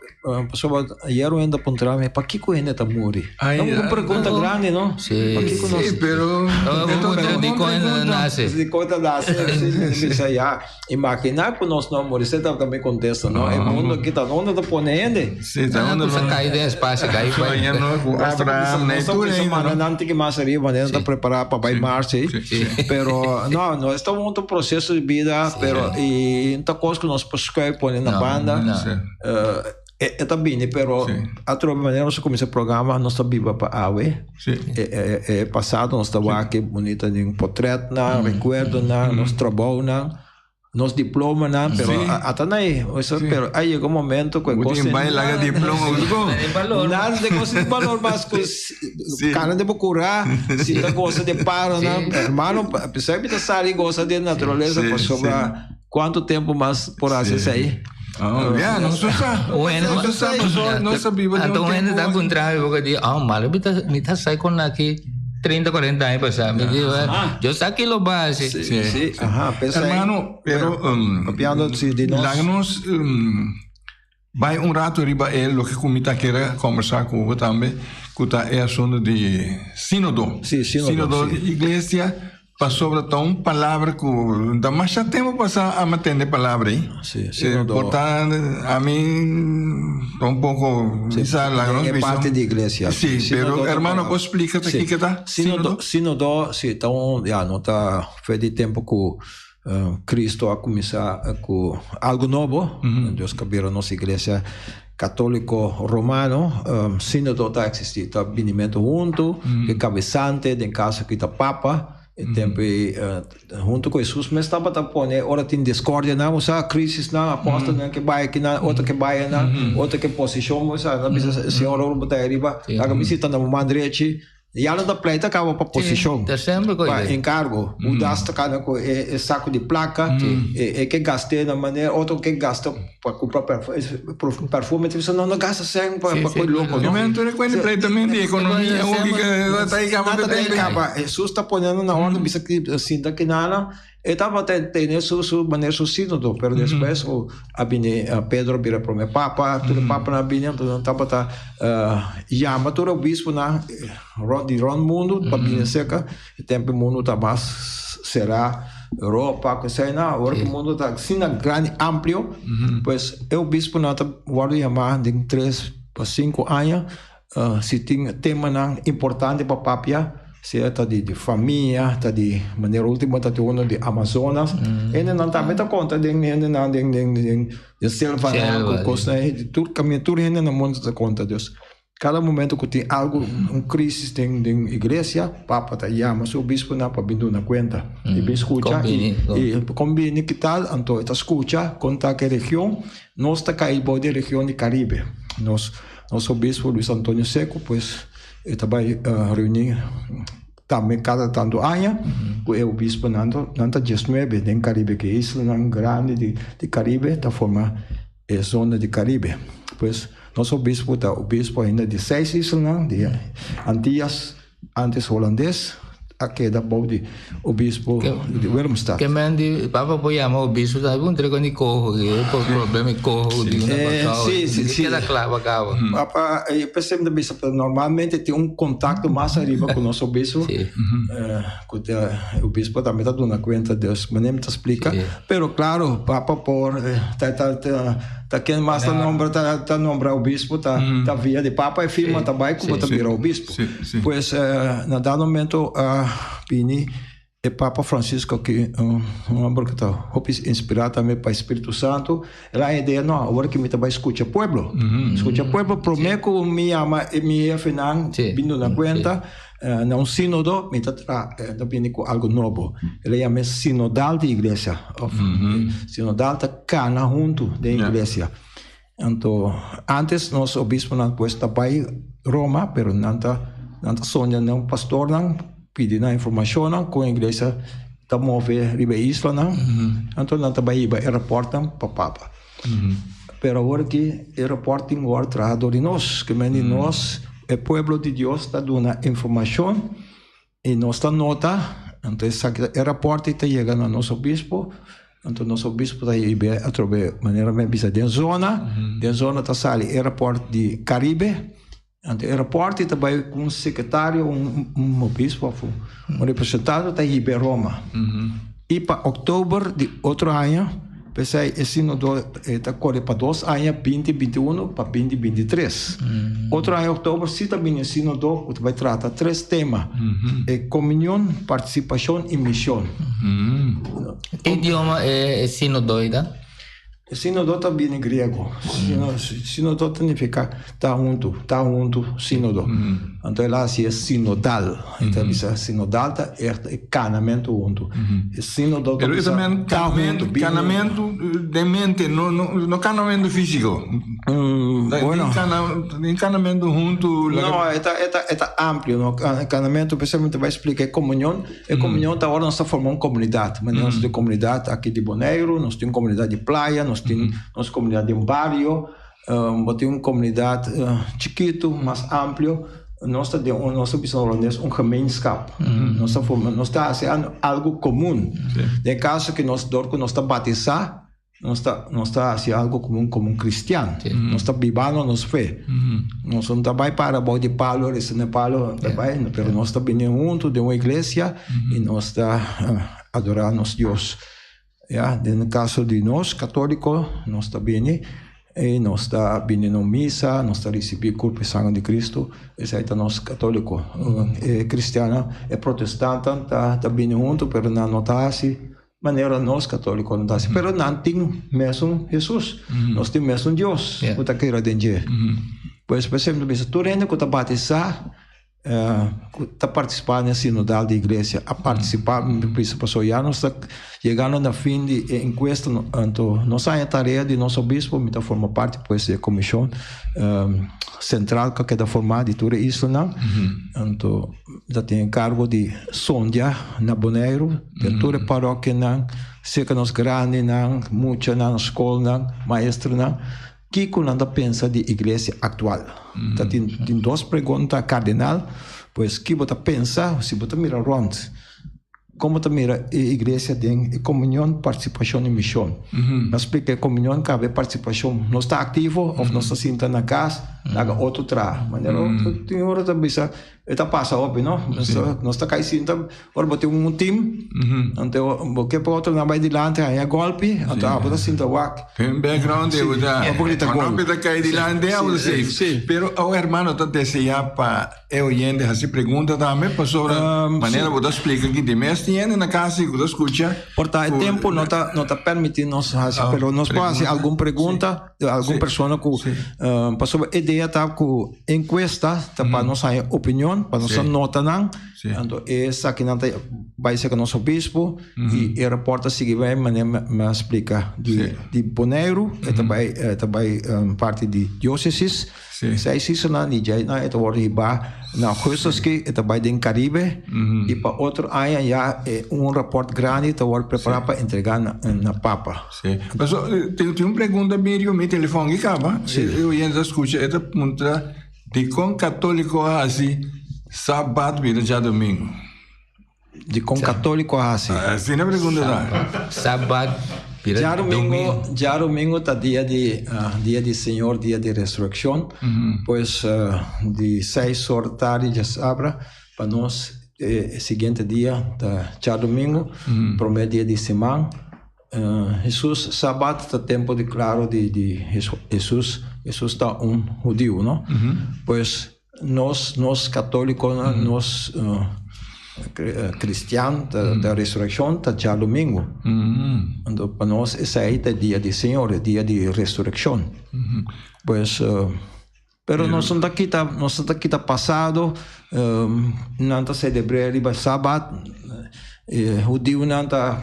Speaker 8: pasobra ayer un hende a puntra mi, pakiko hende ta muri?
Speaker 6: Ai,
Speaker 8: Ta un
Speaker 6: ah,
Speaker 8: pregunta grandi, no?
Speaker 7: Sí.
Speaker 8: Pakiko nos
Speaker 6: Sí, pero.
Speaker 7: No,
Speaker 6: e ta
Speaker 7: bo
Speaker 6: un
Speaker 7: puntra di
Speaker 6: bon
Speaker 7: kon hende
Speaker 6: pregunta.
Speaker 7: nase.
Speaker 8: Di kon ta nase, sí, sí, bisa ya. Imaginá ku nos no muri, esei ta tambe kontesta, no? E mundo aki ta unda ta pone hende.
Speaker 6: Sí, ta
Speaker 7: Ah,
Speaker 6: unda
Speaker 7: kusa
Speaker 6: no.
Speaker 7: kai den espacio, kai bai.
Speaker 6: Soña no ku Abraham, ne
Speaker 8: Nos ta
Speaker 6: tur
Speaker 8: bisa
Speaker 6: ainda,
Speaker 8: manda
Speaker 6: no?
Speaker 8: nan tiki mas ariba, manera ta prepará pa bai Mars, ei.
Speaker 6: Sí, sí.
Speaker 8: Pero no, no, es ta un otro proseso di bida, pero i no ta kos ku nos por skuif pone na
Speaker 7: No,
Speaker 8: banda.
Speaker 7: no.
Speaker 6: Sí.
Speaker 8: E e ta bini, pero
Speaker 6: Sí.
Speaker 8: atrobe manera nos a kuminsá programa, nos ta biba pa awe.
Speaker 6: Sí.
Speaker 8: E, e, e pasado nos ta wak e bunita den potretnan, rekuerdonan, nos trabounan, nos diplomanan, pero
Speaker 6: Sí.
Speaker 8: a- ata nai, o sea, pero a yega un momento ku e
Speaker 6: Bo
Speaker 8: kos
Speaker 6: tin bai laga diploma, bo ko.
Speaker 7: Balor.
Speaker 8: Nada de cosa de valor mas ku
Speaker 6: Sí.
Speaker 8: cara de procura, si ta goza de paro,
Speaker 7: Sí.
Speaker 8: hermano, a pesar de sali goza de naturaleza,
Speaker 6: Sí,
Speaker 8: pues sobre cuánto tiempo más por hacer
Speaker 6: Sí.
Speaker 8: ahí.
Speaker 6: Ah, ya, no se sa.
Speaker 7: Bueno,
Speaker 6: No se sa, pasó, no se vive de
Speaker 7: Anto
Speaker 6: un
Speaker 7: un hende ta
Speaker 6: tempo.
Speaker 7: puntra mi porque di, ah, malo, mi ta mi ta sai con aki 30, 40 aña pasá. Mi di, yo sa ki lo base.
Speaker 8: Sí, sí, ajá, pensa ahí.
Speaker 6: Hermano, pero
Speaker 8: Papiando sí, di nos.
Speaker 6: Laga nos bai un rato riba e loke ku mi ta kere kombersá ku bo tambe, ku ta e asuntu di sínodo.
Speaker 8: Sí, sínodo,
Speaker 6: Sínodo
Speaker 8: sí.
Speaker 6: di iglesia, pasobra ta un palabra ku ta masha tempu pasá a mi tende palabra ei.
Speaker 8: Sí, sínodo.
Speaker 6: Por ta ami ta un poko bisa laga nos
Speaker 8: E
Speaker 6: bisa.
Speaker 8: parte di iglesia.
Speaker 6: Sí,
Speaker 8: Sínodo
Speaker 6: pero
Speaker 8: ta
Speaker 6: hermano,
Speaker 8: palabra.
Speaker 6: por splika ta
Speaker 8: Sí.
Speaker 6: kiko ta?
Speaker 8: Sínodo, sínodo, sí, ta un, ya, no ta fe di tempu ku Cristo a kuminsá ku algu nobo, Dios ka bira nos iglesia katóliko romano, sínodo ta eksistí, ta binimentu huntu, ku e kabesante, den kaso aki ta Papa, e tempu ei huntu ku Hesus mes tabata pone ora tin diskordianan, osea krisisnan, apòstelnan ke bai akinan, otro ke bai anan, otro ke posishon, osea nan bisa Señor ora bo ta ariba, laga mi sita na bo man drechi. Ya lo ta pleita caba pa posicion,
Speaker 7: Ta semper cu
Speaker 8: pa
Speaker 7: idea.
Speaker 8: encargo. Hudas ta cana cu e saco di placa, e ke gast'é na manera, otro ke gasta pa cumpra perfume, ta bisa no, no gasta cen pa pa coy loco, no.
Speaker 6: Yo me anto recuerdo pleitamente di economia,
Speaker 7: Sí,
Speaker 6: hopi ke ta ahí caba
Speaker 8: Nada ta ahí
Speaker 6: te
Speaker 8: caba. Hesus ta poniendo na orden, bisa ki sinta kinana. E tabata tene su su manera su sínodo, pero despues cu a bini Pedro a bira prome papa, tur e papanan a bini, enton nan tabata yama tur e obisponan rond di rond mundo pa bini cerca, e tempo e mundo ta mas cera, Europa cu eseinan, awor cu e mundo ta asina grandi, amplio, pues e obisponan ta wordo yama den tres pa cinco aña si tin temanan importante pa papia. Sea ta di di famia, ta di manera ultimo ta tin uno di Amazonas. Hendenan tambe ta konta den hendenan den den den den selvanan ku kosnan tur kaminda tur hende na mundu ta konta. Dus kada momento ku tin algu un krisis den den iglesia papa ta yama su obisponan pa bin duna kuenta i bin skucha i i kon bini ki tal anto e ta skucha kon ta ke region nos ta kai bou di region di Karibe nos nos obispo Luis Antonio Seco pues E ta bai reuní tambe kada tantu aña ku e obisponan. Nan ta diesnuebe den Karibe, ku e islanan grandi di Karibe ta forma e zona di Karibe. Pues nos obispo ta obispo ainda di seis islanan di Antias, antes Holandes. A keda bou di obispo di Willemstad.
Speaker 7: Ke men di papa por yama obispo ta un treko di koho ki e por problema di koho di una pasao.
Speaker 8: Si si si.
Speaker 7: Keda kla pa kaba.
Speaker 8: Papa e pesem ta bisa pero normalmente tin un kontakto mas ariba ku nos obispo. Ku ta obispo tambe ta duna kuenta dus manera mi ta splika. Pero klaro papa por ta ta ta ken mas ta nombra ta nombra obispo ta ta via di papa e firma ta bai ku bo ta bira obispo. Pues na dado momento a bini e Papa Francisco aki, un homber ku ta hopi inspirá tambe pa e Spiritu Santu, el a haña idea, no, awor aki mi ta bai skucha pueblo. Skucha pueblo promé ku mi yama e mi hefenan bin duna kuenta na un sínodo mi ta traha, ta bini ku algu nobo. El a yama e sinodal di iglesia òf sinodal ta kana huntu den iglesia. Anto antes nos obisponan pues ta bai Roma pero nan ta nan ta sonja nan pastornan pidi nan informacionnan con iglesia ta move riba e islanan anto nan ta bai hiba e raportnan pa papa. Pero awor aki e raport tin word traha dor di nos ke men di nos e pueblo di Dios ta duna informacion I nos ta nota, anto esaki ta e rapòrt ta yega na nos obispo, anto nos obispo ta hib'é atrobe manera mi a bisa den zona, den zona ta sali e rapòrt di Karibe, anto e rapòrt ta bai ku un sekretario, un obispo òf un representante ta hib'é Roma. I pa òktober di otro aña. P'esei e sinodo ta kore pa dos aña, binti binti unu pa binti binti tres. Otro aña oktober si ta bini e sinodo ku ta bai trata tres tema, e komunion, partisipashon i mishon.
Speaker 7: Ki idioma e sinodo ei ta?
Speaker 8: E sinodo ta bini griego. Sinodo ta nifiká ta huntu, ta huntu, sinodo. Anto el a hasi e sinodal. E ta bisa sinodal ta echt e kanamentu huntu. E sinodo ta
Speaker 6: Pero
Speaker 8: bisa
Speaker 6: también
Speaker 8: ta huntu, bin huntu.
Speaker 6: kanamentu den mente, no no no kanamentu físiko.
Speaker 8: Bueno.
Speaker 6: Den kanamentu huntu.
Speaker 8: No, e ta e ta e ta amplio, no. Kanamentu, p'esei mi ta bai splika e komunion. E komunion ta ora nos ta forma un komunidat. Manera nos tin komunidat aki di Boneiru, nos tin komunidat di Playa, nos tin nos komunidat den bario. Bo tin un komunidat chikitu, mas amplio. Nos ta den un, nos ta bisa na holandes un gemeenschap. Nos ta forma, nos ta hasi algu komun. Den kaso ku nos dor ku nos ta batisá, nos ta nos ta hasi algu komun komo un kristian. Nos ta bibando nos fe. Nos no ta bai para bou di palo, resa na palo, no ta bai, pero nos ta bini huntu den un iglesia i nos ta adorá nos Dios. Ya, den kaso di nos katóliko, nos ta bini i nos ta bini na un misa, nos ta risibí kurpo i sanger di Kristu, esei ta nos katóliko. E kristiannan, e protestantan ta ta bini huntu, pero nan no ta hasi manera nos katólikonan ta hasi. Pero nan tin mesun Hesus, nos tin mesun Dios ku ta kere den dje. Pues, p'esei mi ta bisa tur hende ku ta batisá, Cu ta participa na e sinodal di iglesia a participa mi bisa pasobra ya nos ta yegando na fin di e encuesta anto nos a haña tarea di nos obispo mi ta forma parti pues di e comision central cu a keda forma di tur e islanan anto mi ta tin encargo di sondia na Boneiru den tur e parokianan cerca nos grandinan muchanan scolnan maestronan. Kiko nan ta pensa di iglesia aktual? Ta tin tin dos pregunta kardinal, pues ki bo ta pensa si bo ta mira rònt? Kon bo ta mira e iglesia den e komunion, partisipashon i mishon? Nan splika e komunion kabe partisipashon. Nos ta aktivo òf nos ta sinta na kas laga otro traha? Manera otro tin ora ta bisa. E ta pasa hopi, no? Nos ta kai sinta, ora bo tin un team, anto bo ke pa otronan bai dilanti haña golpi, anto abo ta sinta wak.
Speaker 6: Tin un background di bo ta, ora bo ta kai dilanti abo ta safe. Pero awo hermano ta desea pa e oyente hasi pregunta tambe pasobra manera bo ta splika aki di mes tin hende na kas ku ta skucha.
Speaker 8: Por ta e tempo no ta no ta permiti nos hasi, pero nos por hasi algun pregunta. Algun persona ku pasobra e idea ta ku enkuesta ta pa nos haña opinion, pa nos nota nan. Anto esakinan ta bai serka nos obispo i e rapòrt ta sigui bai manera mi a splika di Boneiru e ta bai e ta bai parti di diósesis. Esei seasonnan di djei nan e ta wòrdu hibá na augustus ki e ta bai den Caribe i pa otro aña ya e un rapòrt grandi ta wòrdu prepará pa entregá na Papa.
Speaker 6: Sí. Paso tin tin un pregunta Mirio, mi telefòn ki kaba. Sí. E oyente ta skucha, e ta puntra dikon katóliko a hasi sabat bira djadumingu?
Speaker 8: Dikon katóliko a hasi?
Speaker 6: Asina pregunta ta.
Speaker 7: Sabat bira domingo.
Speaker 8: Djarumingu ta dia di dia di Señor, dia di resurekshon. Pues di seis or tardi djasabra pa nos e siguiente dia ta djadumingu, promé dia di siman. Hesus sabat ta tempo di klaro di di Hesus, Hesus ta un hudiu no? Pues nos nos katolikonan nos kristian ta resurekshon ta djadumingu. Anto pa nos esei ta e dia di Señor, e dia di resurekshon. Pues Pero nos no ta kita, nos no ta kita pasado, nan ta selebr'é riba Sabat, e hudiunan ta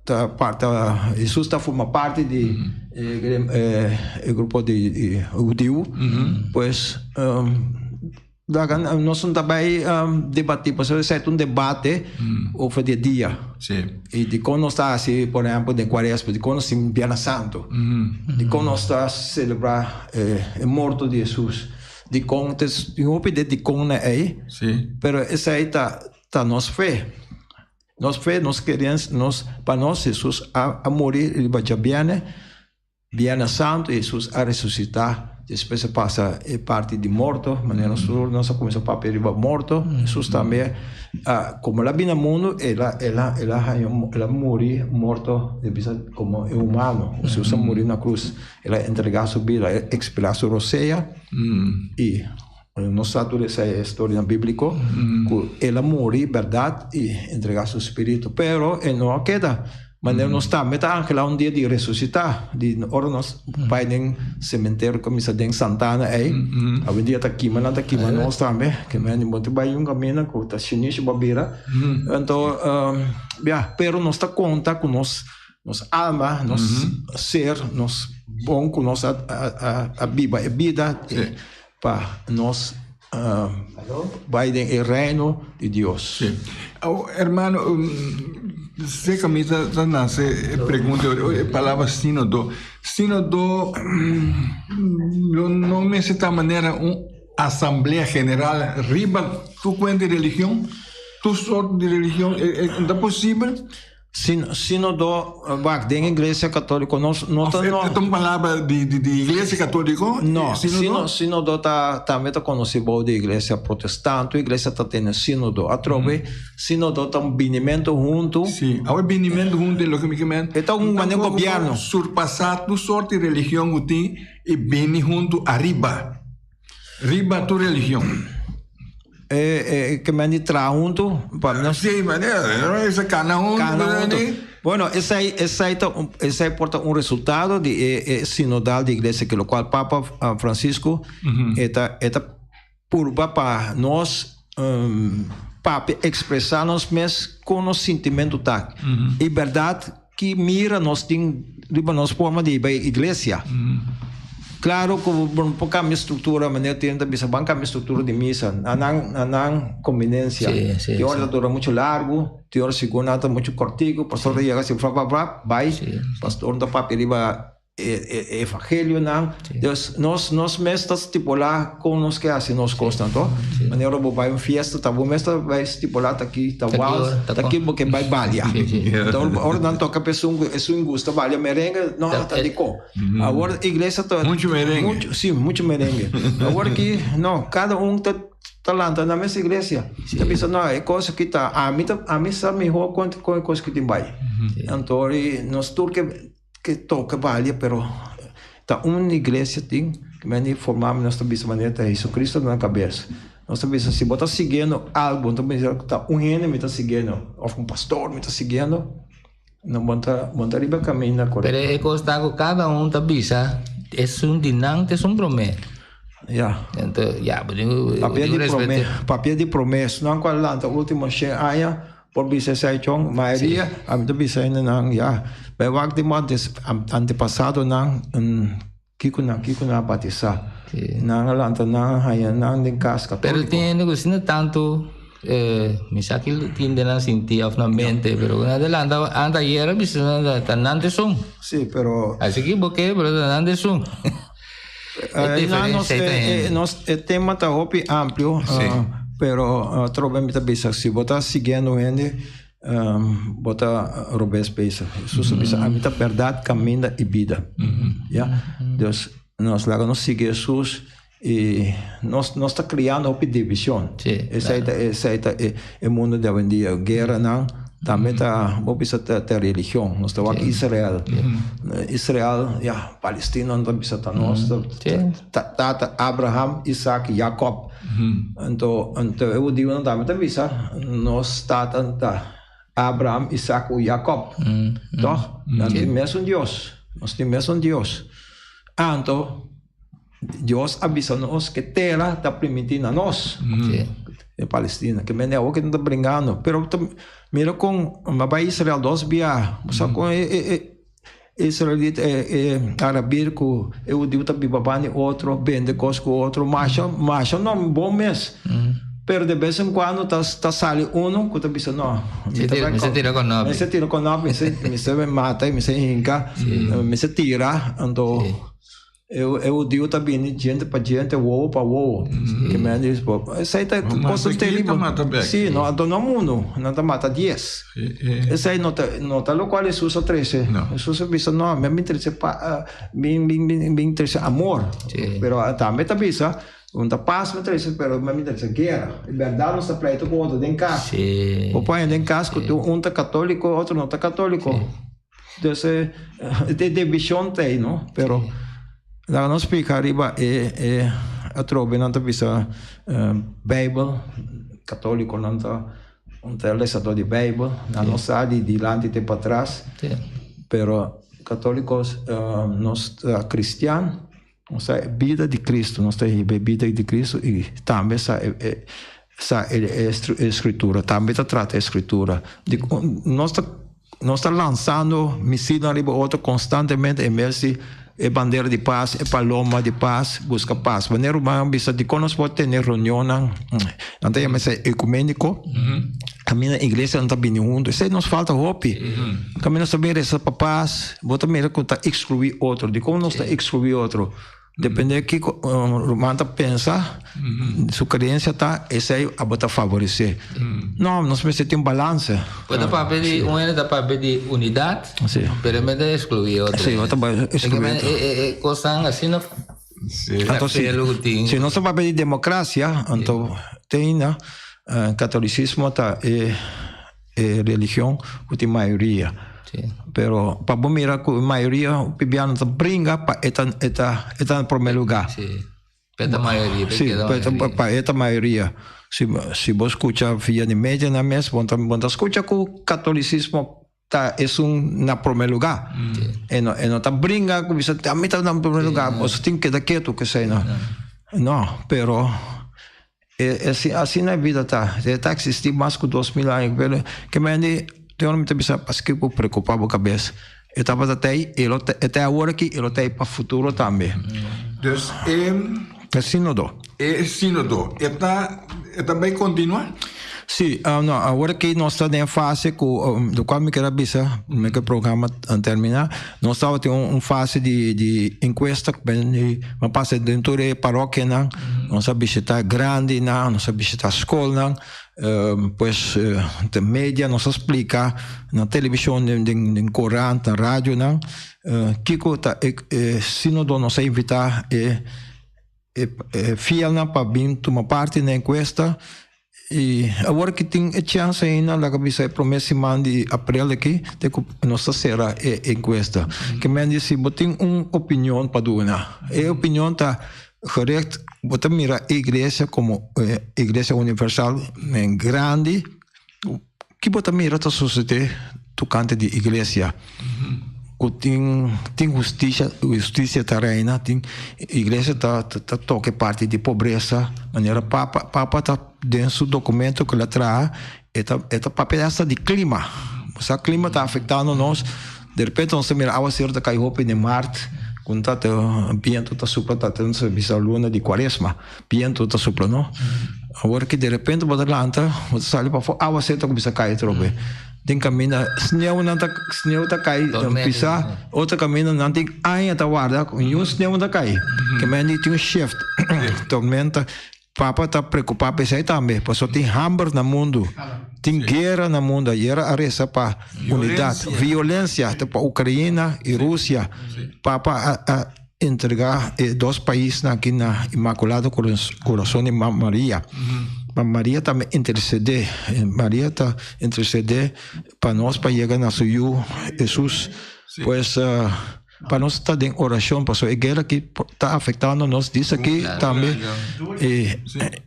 Speaker 8: ta parta, Hesus ta forma parti di e grupo di hudiu, pues Laga nos no ta bai debatí pasobra esei ta un debate over di e dia. I dikon nos ta hasi por ehèmpel den kuaresma, dikon nos tin Biernes Santu, dikon nos ta selebrá e morto di Hesus, dikon tin hopi de dikonnan ei, pero esei ta ta nos fe. Nos fe, nos kerensia, nos pa nos Hesus a muri riba djabièrnè. Biernes Santu Hesus a resusitá, despues a pasa e parti di morto, manera nos tur nos a kuminsá papia riba morto, Hesus tambe a komo el a bini na mundu el a el a el a haña el a muri morto di bisa komo e humano, Hesus a muri na krus, el a entregá su bida, el a ekspirá su rosea i nos sa tur esei e storianan bíbliko ku el a muri bèrdat i entregá su spiritu, pero e no a keda. Manera nos tambe ta anhelá un dia di resusitá, di ora nos bai den sementerio kuminsá den Santana ei, awendia ta kima nan ta kima nos tambe, ke men bo ta bai un kaminda ku ta shinishi bo a bira, anto ya, pero nos ta konta ku nos nos alma, nos ser, nos bon ku nos a a biba e bida pa nos bai den e reino di Dios.
Speaker 6: Sí. Oh, hermano, sé que a mí ta nace e pregunta, e palabra sínodo. Sínodo lo no mester ta manera un asamblea general riba tu cuenta di religion, tu soort di religion, ta posibel?
Speaker 8: Sínodo, wak, den Iglesia Katóliko nos no ta.
Speaker 6: E ta un palabra di Iglesia Katóliko?
Speaker 8: No, sínodo ta tambe ta konosí bou di Iglesia Protestant. Tur iglesia ta tene sínodo. Atrobe, sínodo ta un binimentu huntu.
Speaker 6: Sí, awe binimentu huntu e loke mi ke men.
Speaker 8: E ta un manera gobièrnu.
Speaker 6: Surpasá tur sort di religion ku tin i bini huntu ariba. Riba tur religion.
Speaker 8: E ke men di traha huntu pa nos.
Speaker 6: Sí, manera esa kana huntu.
Speaker 8: Kana huntu. Bueno, esei esei ta un esei por ta un resultado di e e sinodal di iglesia ke lokual Papa Francisco e ta e ta purba pa nos papia ekspresá nos mes kon nos sintimentu ta. I bèrdat Ki mira nos tin riba nos forma di bai iglesia? Claro cu bo no por cambia structura, manera tin ta bisa ban cambia structura di misa na nan na nan conveniencia. Tin ora ta dura mucho largo, tin ora segun nan ta mucho cortico, pastor ta yega así frap frap frap bai, pastor no ta papia riba e evangelionan. Dus nos nos mes ta stipulá kon nos ke hasi nos kosnan to. Manera ora bo bai un fiesta ta bo mes ta bai stipulá ta ki ta wals, ta ki bo ke bai balia. Anto ora nan toka pa esun ku esun gusta balia merengue, no ta dikon. Awor iglesia ta
Speaker 6: Mucho merengue.
Speaker 8: Si, mucho merengue. Awor ki no, kada un ta. ta lanta na mes iglesia. Ta bisa no e kos aki ta ami ta ami sa mihó kon kon e kos aki tin bai. Anto nos tur ke ke toka balia pero ta un iglesia tin ke men di forma nos ta bisa manera ta Jesucristo na kabes. Nos ta bisa si bo ta siguiendo algu bo ta bisa ta un hende mi ta siguiendo òf un pastor mi ta siguiendo no bo ta bo ta riba kaminda korekto.
Speaker 7: Pero e kos ta ku kada un ta bisa esun di nan ta esun promé.
Speaker 8: Ya.
Speaker 7: Anto ya bo tin ku
Speaker 8: Papia di promé
Speaker 7: respet'é.
Speaker 8: papia di promé esnan ku a lanta último shen aña por bisa esei chon mayoria ami ta bisa hendenan ya bai wak di bo antepasadonan Kiko nan kiko nan a batisá? Nan a lanta nan a haña nan den kas
Speaker 7: Pero
Speaker 8: katóliko.
Speaker 7: tin hende ku asina tantu mi sa ki tin den nan sinti òf nan mente pero ku nan ta lanta anta ayer a bisa nan ta ta nan ta esun.
Speaker 8: Sí, pero.
Speaker 7: Así ki bo ke pero ta nan ta esun. E diferensia ei ta hende.
Speaker 8: Nos e tema ta hopi amplio pero atrobe mi ta bisa si bo ta siguiendo hende Bo ta robes bezig. Hesus a bisa, Ami ta bèrdat, kaminda i bida. Ya? Dus, nos laga nos sigui Hesus i nos nos ta kriando hopi divishon. Esei ta esei ta e e mundu di awendia. Gueranan tambe ta bo bisa ta ta religion. Nos ta wak Israel. Israel, ya, Palestina nan ta bisa ta nos. Tata Abraham, Isaac, Jacob. Anto, anto e hudiunan tambe ta bisa, Nos tata ta Abraham, Isaac ku Jacob. Tòg? Nan tin mesun Dios. Nos tin mesun Dios. Anto, Dios a bisa nos ke tera ta primintí na nos. E Palestina. Ke mende awor ke nan ta bringando. Pero ta mira kon, mi a bai Israel dos bia. Bo sa kon e, e, e. Israelita e arabir ku e hudiu ta biba banda di otro, bende kos ku otro, masha masha no bon mes. Pero de bes en kuando ta ta sali uno ku ta bisa no, mi ta bai
Speaker 7: Mester tira kònòpi.
Speaker 8: Mester tira kònòpi, mester mata, mester hinka, mester tira, anto. E hudiu ta bini djente pa djente, wowo pa wowo. Ke men di, esei ta kosnan teribel. Si, no, anto no unu, nan ta mata dies. Esei no ta, no ta lokual Hesus a trese. Hesus a bisa, no, mi a bin trese pa, bin, bin, bin, bin trese amor. Pero tambe ta bisa, un ta pas mi trese, pero mi a bin trese guera. E bèrdat nos ta pleito ku otro den kas. Bo por haña den kas ku un ta katoliko, otro no ta katoliko. Dus e divishon ta ei no, pero laga nos splika riba e e atrobe nan ta bisa beibel, katolikonan ta un ta lesadó di beibel, nan no sa di dilanti te patras, pero katoliko nos ta kristian, nos ta e bida di Kristu, nos ta hiba e bida di Kristu i tambe sa e sa e skritura, tambe ta trata e skritura. Nos ta Nos ta lansando misilnan riba otro konstantemente en bes di e bandera di pas, e paloma di pas, buska pas. Wanneer rumannan bisa dikon nos por tene reunionnan, nan ta yama esei ekuméniko, kaminda iglesianan ta bini huntu. Esei nos falta hopi. Kaminda nos ta bin resa pa pas, bo ta mira ku ta ekskluí otro. Dikon nos ta ekskluí otro? Depende kiko ruman ta pensa, su creencia ta, esei abo ta favorecé. No, nos mester tin balance.
Speaker 7: Bo ta papia di, un hende ta papia di unidad, pero en bes ta excluí otro.
Speaker 8: Sí, bo ta excluí otro.
Speaker 7: E cosnan asina
Speaker 8: Anto si, si nos ta papia di democracia, anto te ainda catolicismo ta e e religion ku tin mayoria. Pero pa bo mira ku e mayoria bibiano ta bringa pa e ta e ta e ta na prome luga.
Speaker 7: Sí, pa e ta mayoria, pa e keda mayoria.
Speaker 8: Pa e ta mayoria. Si si bo skucha via di medianan mes bo ta bo ta skucha ku katolisismo ta esun na prome luga. E no e no ta bringa ku bisa ami ta na prome luga, boso tin keda ketu kesei no. No, pero E asina e bida ta. E ta existi mas ku 2000 aña. Pero ke mende te ora mi ta bisa paske bo preocupa bo kabes. E tabata ta ei, e lo ta e ta awor aki, e lo ta ei pa futuro tambe.
Speaker 6: Dus e.
Speaker 8: E sinodo.
Speaker 6: E sinodo. E ta e ta bai kontinua?
Speaker 8: Si, no, awor aki nos ta den e fase ku lokual mi kier a bisa, mi ke programa a termina, nos tabatin un fase di di enkuesta ku a pasa den tur e parokianan, nos a bishita grandinan, nos a bishita skolnan, pues den media nos a splika na televishon, den korant, na radionan, kiko ta e sinodo nos a invita e. e fielnan pa bin tuma parti na enkuesta i awor ki tin e chèns ainda laga bisa e promé siman di aprel aki te ku nos ta sera e enkuesta. Ke men di si bo tin un opinion pa duna e opinion ta gericht bo ta mira e iglesia komo iglesia universal grandi Ki bo ta mira ta sosodé tokante di iglesia? Ku tin tin hustisia, hustisia ta reina, tin iglesia ta ta toka e parti di pobresa, manera papa papa ta den su dokumento ku el a traha e ta e ta papia asta di klima. Bo sa klima ta afektando nos, derepente nos ta mira awaseru ta kai hopi den mart, ku ta bientu ta supla ta ta bisa luna di kuaresma. Bientu ta supla no. Awor ki derepente bo ta lanta, bo ta sali pafó, awaser ta kuminsá kai atrobe. Den kaminda sneunan ta sneu ta kai pisá, otro kaminda nan tin aña ta warda ku niun sneu no ta kai. Ke men di tin un shift. Tormenta, papa ta preokupá pa esei tambe, pasobra tin hamber na mundu, tin guera na mundu. Ayer a resa pa unidat. Violensia ta pa Ukraina i Rusia. Papa a. Entregá e dos paisnan aki na Inmaculado Corazon di Mama Maria. Mama Maria tambe intercedé. Maria ta intercedé pa nos pa yega na su Yu Hesus. Pues pa nos ta den oracion pasobra e guera aki ta afectando nos dis aki tambe.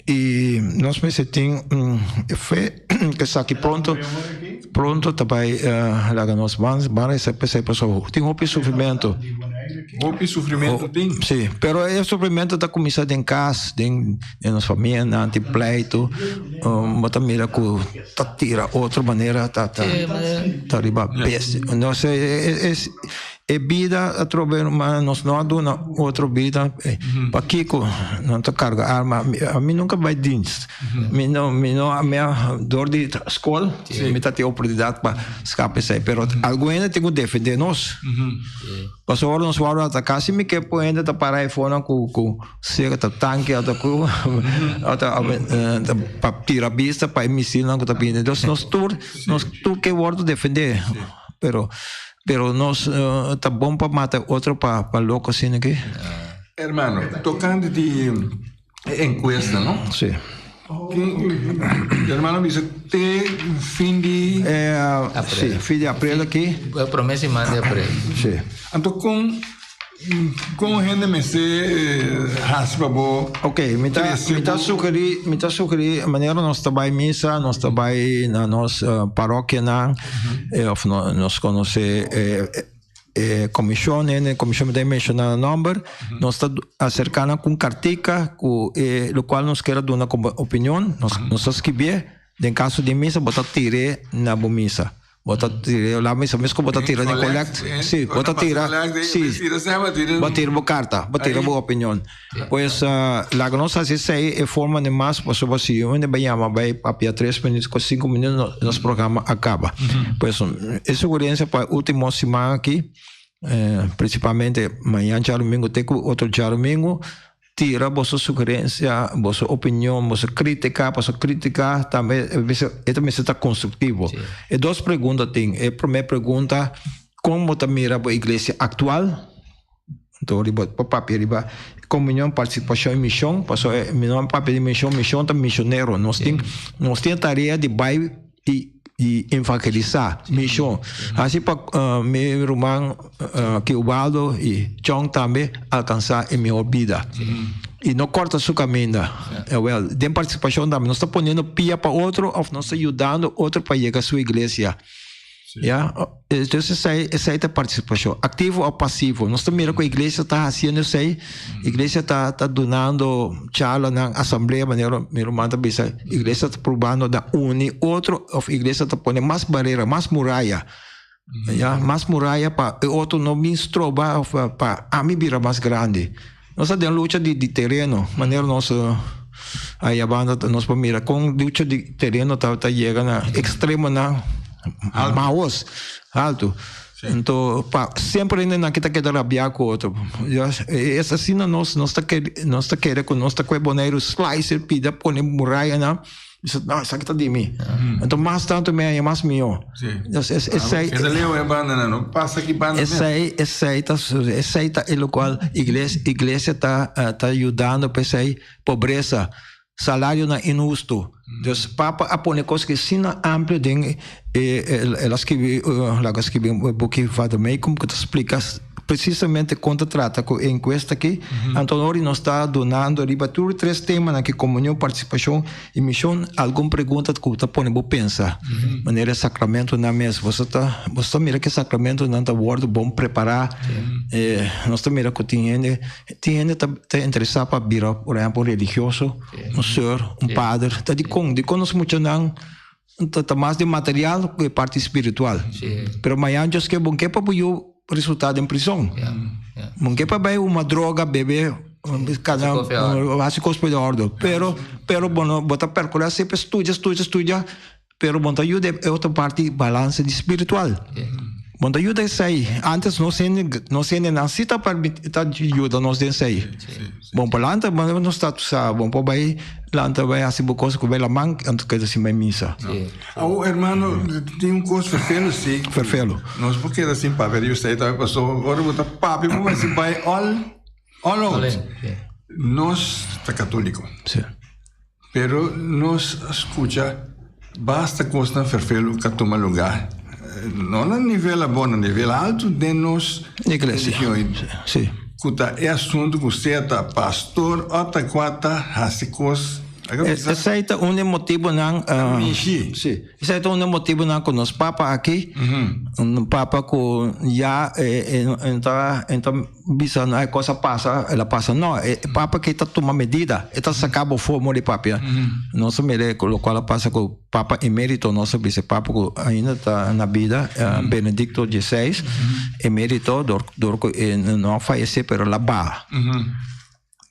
Speaker 8: Y nos mester tin fe cu esaki pronto pronto ta bay laga nos ban ban resa p'esey pasobra tin hopi sufrimento.
Speaker 6: Hopi sufrimento tin.
Speaker 8: Si, pero e sufrimento ta cuminsa den cas, den nos famianan, tin pleito, bo ta mira cu ta tira otro manera ta ta ta riba bestia. No se es E bida atrobe ma nos no a duna otro bida. Pakiko nan ta karga arma? Ami nunka bai dienst. Mi no mi no mi a dor di skol mi ta tin oportunidat pa skapa esei pero algun hende tin ku defende nos. Pasobra ora nos wòrdu ataká si mi ke por hende ta para afuera ku ku sera ta tanke ota ku ota pa tira bista pa e misilnan ku ta bini. Entonces nos tur nos tur ke wòrdu defende pero. Pero nos ta bon pa mata otro pa pa loco asina aki.
Speaker 6: Hermano, tocante di e encuesta, no?
Speaker 8: Sí.
Speaker 6: Ken, hermano bisa te fin di...
Speaker 8: Eh, sí, fin di april aki.
Speaker 7: Prome siman di april.
Speaker 8: Sí.
Speaker 6: Anto con Kon hende mester hasi pa bo
Speaker 8: Ok, mi ta,
Speaker 6: trese
Speaker 8: mi ta
Speaker 6: bo?
Speaker 8: sugerí, mi ta sugerí manera nos ta bai misa, nos ta bai na nos eh, parokianan, eh, of no, nos konosé eh, eh, komishon, hende komishon mi ta menshoná nan nòmber, nos ta aserká nan ku un kartika ku eh, lokual nos kier a duna komo opinion, nos, nos ta skibié, den kaso di misa bo ta tir'é na bo misa. Bo ta tira la misa mes ku bo ta tira den collect. Si, bo ta tira. Si. Bo tira bo karta, bo tira bo opinion. Pues laga nos hasi esei e forma di mas pasobra si un hende bai yama bai papia tres minüt ku sinku minüt nos programa a kaba. Pues e sugerensia pa e ultimo siman aki prinsipalmente mañan djarumingu te ku otro djarumingu Tira boso sugerencia, boso opinion, boso critica, pasobra critica tambe e ta mester ta constructivo. E dos pregunta tin, e prome pregunta, con bo ta mira bo iglesia actual? Anto riba bo papia riba comunion, participacion y mision, pasobra mi no a papia di mision, mision ta misionero, nos tin nos tin e tarea di bay y y evangelisá, mishon. Hasi pa mi ruman Kiubaldo i Chong tambe alkansá e mihó bida. I no kòrta su kaminda. Awèl, den partisipashon tambe nos ta poniendo pia pa otro òf nos ta yudando otro pa yega su iglesia. Ya, entonces esei, esei ta partisipashon, aktivo òf pasivo. Nos ta mira ku iglesia ta hasiendo esei, iglesia ta ta dunando charlanan, asamblea, manera mi ruman ta bisa, iglesia ta probando na uni otro òf iglesia ta pone mas barera, mas muraya, ya, mas muraya pa e otro no bin stroba òf pa ami bira mas grandi. Nos ta den lucha di di tereno, manera nos aya banda nos por mira kon lucha di tereno ta ta yega na ekstremonan maos alto. Anto pa semper hendenan ki ta keda rabiá ku otro. Ya es asina nos nos ta kere nos ta kere ku nos ta kue Boneiru slice pida pone murayanan. Bisa, no, esaki ta di mi. Anto mas tantu mi haña mas mihó.
Speaker 6: Sí.
Speaker 8: Dus es, esei,
Speaker 6: Keda leu e banda nan, no pasa aki banda mes.
Speaker 8: esei, esei ta, esei ta e lokual iglesia, iglesia ta, ta yudando pa esei pobresa, salarionan inhusto. Dus Papa a pone kos ki asina amplio den e, el a skibi, laga skibi un buki Vademecum ku ta splika precisamente kon ta trata ku e enkuesta aki. Anto ora nos ta dunando riba tur e tres temanan ki komunion, partisipashon i mishon algun pregunta ku ta pone bo pensa. Manera e sakramentonan mes, boso ta boso ta mira ku e sakramentonan ta wòrdu bon prepará. Nos ta mira ku tin hende tin hende ta ta interesá pa bira por ehèmpel un religioso, un sùr, un pader. Ta dikon? Dikon nos muchanan ta ta mas den material ku e parti spiritual? Pero mañana Dios ke bo ke pa bo yu resultá den prison. Bo ke pa bai huma droga, bebe, kana hasi kos for di òrdu. Pero pero bo no bo ta perkurá semper studia studia studia pero bo no ta yuda e otro parti balanse di spiritual. Bo no ta yuda esei. Antes nos hende nos hendenan si ta permiti ta yuda nos den esei. Bon pa lanta bo no sta sa bon por bai lanta bai hasi bo kos ku bai laman anto keda sin bai misa.
Speaker 6: Awo hermano tin un kos ferfelu si.
Speaker 8: Ferfelu.
Speaker 6: Nos por keda sin papia di usted tambe paso ora bo ta papia bo mester bai all all out. Nos ta katoliko.
Speaker 8: Si.
Speaker 6: Pero nos a skucha basta kosnan ferfelu ka tuma lugá, no na nivel abou, na nivel altu den nos religion.
Speaker 8: Sí.
Speaker 6: Ku ta e asuntu ku sea ta pastor òf ta kua ta hasi kos.
Speaker 8: Esei ta un di e motibunan.
Speaker 6: Mishi.
Speaker 8: Sí. Esei ta un di e motibunan ku nos papa aki, un papa ku ya e ta e ta Bisa no e cos a pasa, el a pasa. No, e papa ke ta tuma medida, e ta saca bo forma di papia. Nos a mira locual a pasa cu papa emerito, nos a bisa e papa cu ainda ta na bida, Benedicto XVI, emerito, dor dor cu e no a fayece pero el a baha.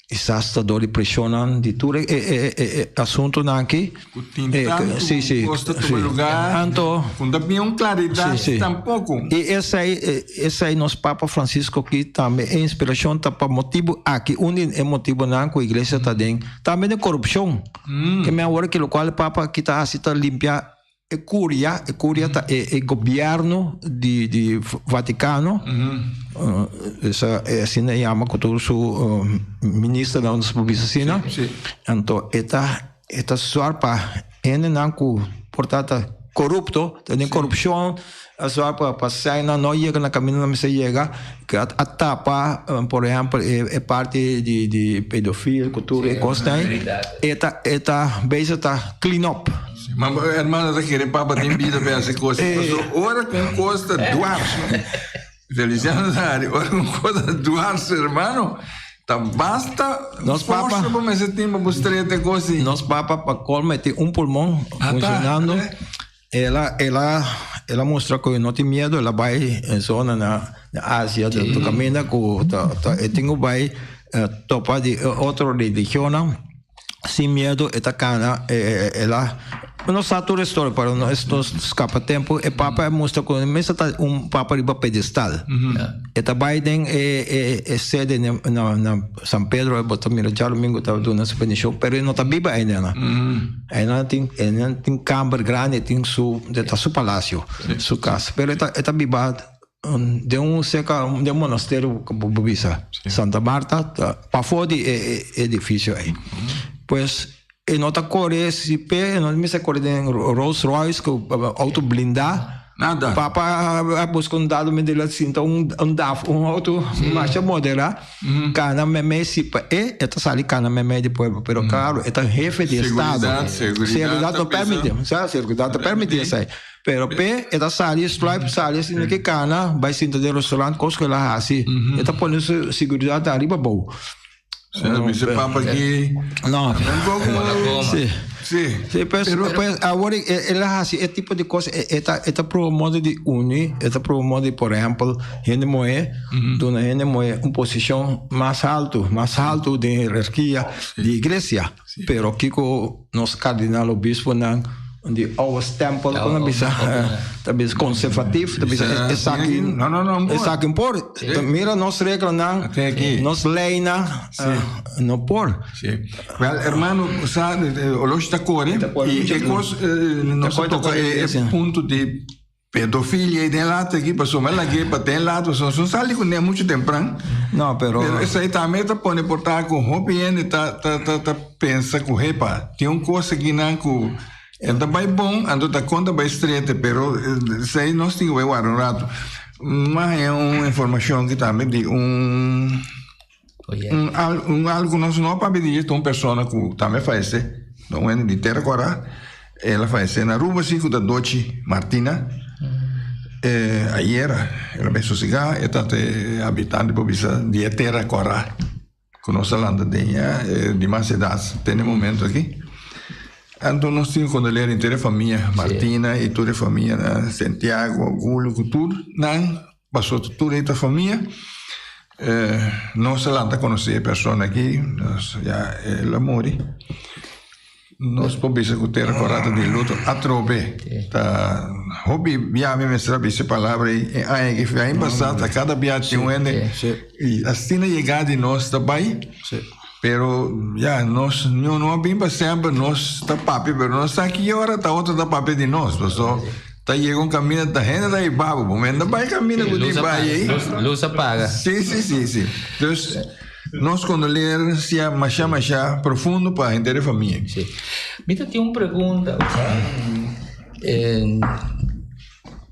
Speaker 8: Kisas ta dor di presionnan di tur e e e asuntonan aki.
Speaker 6: Cu tin tantu cos ta tuma lugar,
Speaker 8: Anto,
Speaker 6: cu no ta bin un claridad tampoco.
Speaker 8: Y esey, esey nos Papa Francisco aki tambe e inspiracion ta pa motibo aki, un di e motibonan cu iglesia ta den, tambe den corupcion. Ke men awor ki locual e Papa aki ta haci ta limpia E curia, e curia ta e e gobierno di di Vaticano. Esa e asina e yama cu tur su ministernan nos por bisa asina. Anto e ta e ta zorg pa hendenan cu por ta ta corupto, ta den corupcion, a zorg pa pa sènnan no yega na caminda nan mester yega, cu a tapa por ehempel e parti di di pedofil cu tur e cosnan ei, e ta e ta bezig ta clean up.
Speaker 6: Ma hermano ta kere papa tin bida pa hasi cos. Paso ora cu un cos ta dwars, Feliciano ta hari, ora cu un cos ta dwars, hermano, ta basta
Speaker 8: Nos papa,
Speaker 6: forsa pa mester tin pa bo streta e cos ei.
Speaker 8: Nos papa pa colmo e tin un pulmon funcionando. El a, el a, el a mustra cu e no tin miedo, el a bay en zona na Asia, den tur caminda cu ta, ta, e tin cu bay topa di otro religionnan. Sin miedo e ta cana, el a, no sa tur e storia, pero no es nos scapa tempo, e papa a mustra cu e mester ta un papa riba pedestal. E ta bay den e, e, e sede na, na, na San Pedro, bo ta mira djadomingo ta duna su bendicion, pero e no ta biba aynan. Aynan tin, aynan tin camber grandi, tin su, ta su palacio, su cas, pero e ta, e ta biba Den un seka den un monasterio ku bo bisa Santa Marta ta pafó di e edifisio ei. Pues e no ta kore si pe e no mester kore den Rolls Royce ku outo blindá.
Speaker 6: Nada.
Speaker 8: Papa a buska un dado mi dila sinta un un daf un outo masha moderá kana meimei si pa e e ta sali kana meimei di pueblo pero klaro e ta hefe di estado.
Speaker 6: Seguridad seguridad
Speaker 8: Seguridad
Speaker 6: ta
Speaker 8: no
Speaker 6: bisa.
Speaker 8: permiti sa seguridad ta permiti esei. Pero p'e e ta sali sluip sali asina ke kana bai sinta den restaurant kos ku el a hasi. E ta pone su seguridat ariba bou.
Speaker 6: Señor mi papa aki.
Speaker 8: No.
Speaker 6: Un poco.
Speaker 8: Sí.
Speaker 6: Sí.
Speaker 8: Sí, pues, pues awor el a hasi e tipo di kos e ta e ta proba modo di uni, e ta proba modo di por ehempel hende muhé duna hende muhé un posishon mas haltu, mas haltu den herarkia di iglesia. Pero kiko nos kardinal obisponan. Di oude stempel kon a bisa ta bisa conservatief ta bisa esaki
Speaker 6: No, no, no,
Speaker 8: esaki no por mira nos reglanan nos leynan no por.
Speaker 6: Si. Wel hermano sa oloshi ta kore y e kos nos a toka e punto di Pedofilia y den laat aki pasobra mi a lag'é pa den laat pasobra nos no sali kuné muchu tempran.
Speaker 8: No, pero.
Speaker 6: Pero esei tambe ta pone por ta ku hopi hende ta ta ta ta pensa ku hepa tin un kos akinan ku e ta bai bon anto ta kon ta bai strete pero esei nos tin ku bai warda un ratu. Mi a haña un informashon aki tambe di un un un algu ku nos no a papia di dje ta un persona ku tambe a fayesé ta un hende di Tera Kòrá. El a fallecé na Aruba sí ku ta Dochi Martina. Ayera el a bai sosegá, e ta e habitante por bisa di e tera kòrá ku nos a lanta den ya di mas edat te na e momento aki. Anto nos tin ku kondoleer henter e famia Martina i tur e famia na Santiago, Gulo ku tur nan pasó tur e ta famia. Nos a lanta konosé e persona aki, nos ya el a muri. Nos por bisa ku tera kòrá ta di luto atrobe. Ta hopi bia mi mester a bisa e palabra ei e aña aki. Fi aña pasá ta kada bia tin un hende i asina yegá di nos ta bai. Pero ya nos no no a bin pa semper nos ta papia pero nos sa ki ora ta otro ta papia di nos. Paso ta yega un kaminda ta hende ta hiba bo. Bo mester bai kaminda ku tin bai ei.
Speaker 7: Lus a paga.
Speaker 6: Si si si si. Dus. Nos kondolencia masha masha profundo pa henter e famia.
Speaker 7: Sí. Mi ta tin un pregunta.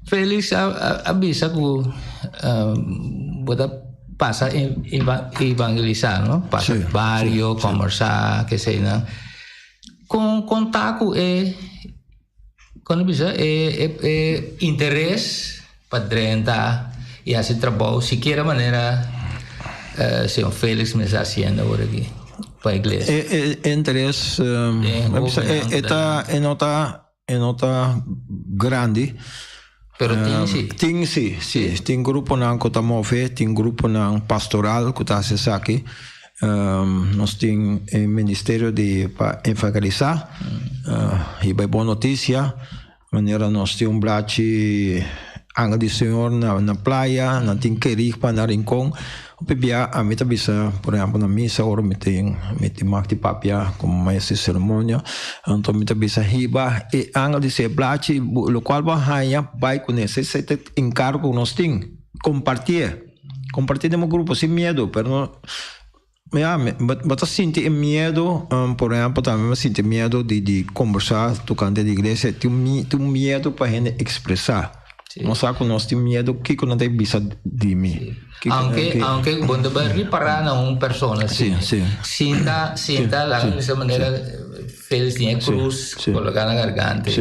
Speaker 7: Felix a, a, a bisa ku bo ta pasa evangelisa, no? Pasa
Speaker 8: Sí,
Speaker 7: bario,
Speaker 8: sí, sí.
Speaker 7: kombersá, ke sei nan. Kon kon ta ku e kon a bisa e e e interes pa drenta y haci trabou sikiera manera señor Felix mes ta haciendo awor aki pa iglesia.
Speaker 8: E e interes e ta e no ta e no ta grandi.
Speaker 7: Pero tin si.
Speaker 8: Tin si, si. Tin gruponan ku ta move, tin gruponan pastoral ku ta hasi esaki. Nos tin e ministerio di pa evangelisá, hiba e bon notisia. Manera nos tin un blachi Angel di Señor na na playa, nan tin kerigma na Rincon. Hopi bia ami ta bisa, por ehempel na misa ora mi tin mi tin mak di papia komo maestro di seremonia, anto mi ta bisa hiba e Angel di Señor, e blachi lokual bo a haña bai kuné. Esei ta e enkargo ku nos tin, kompartié, kompartié den bo grupo sin miedu, pero no. Ya, bo ta sinti e miedo, por ehempel tambe mi a sinti miedo di di kombersá tokante di iglesia, tin un tin un miedo pa hende ekspresá. Nos sa ku nos tin miedo kiko nan ta bisa di mi.
Speaker 7: Aunke aunke bo no ta bai ripará na un persona asina. Sinta sinta laga bisa manera Felix tin e krus koloká na garganta.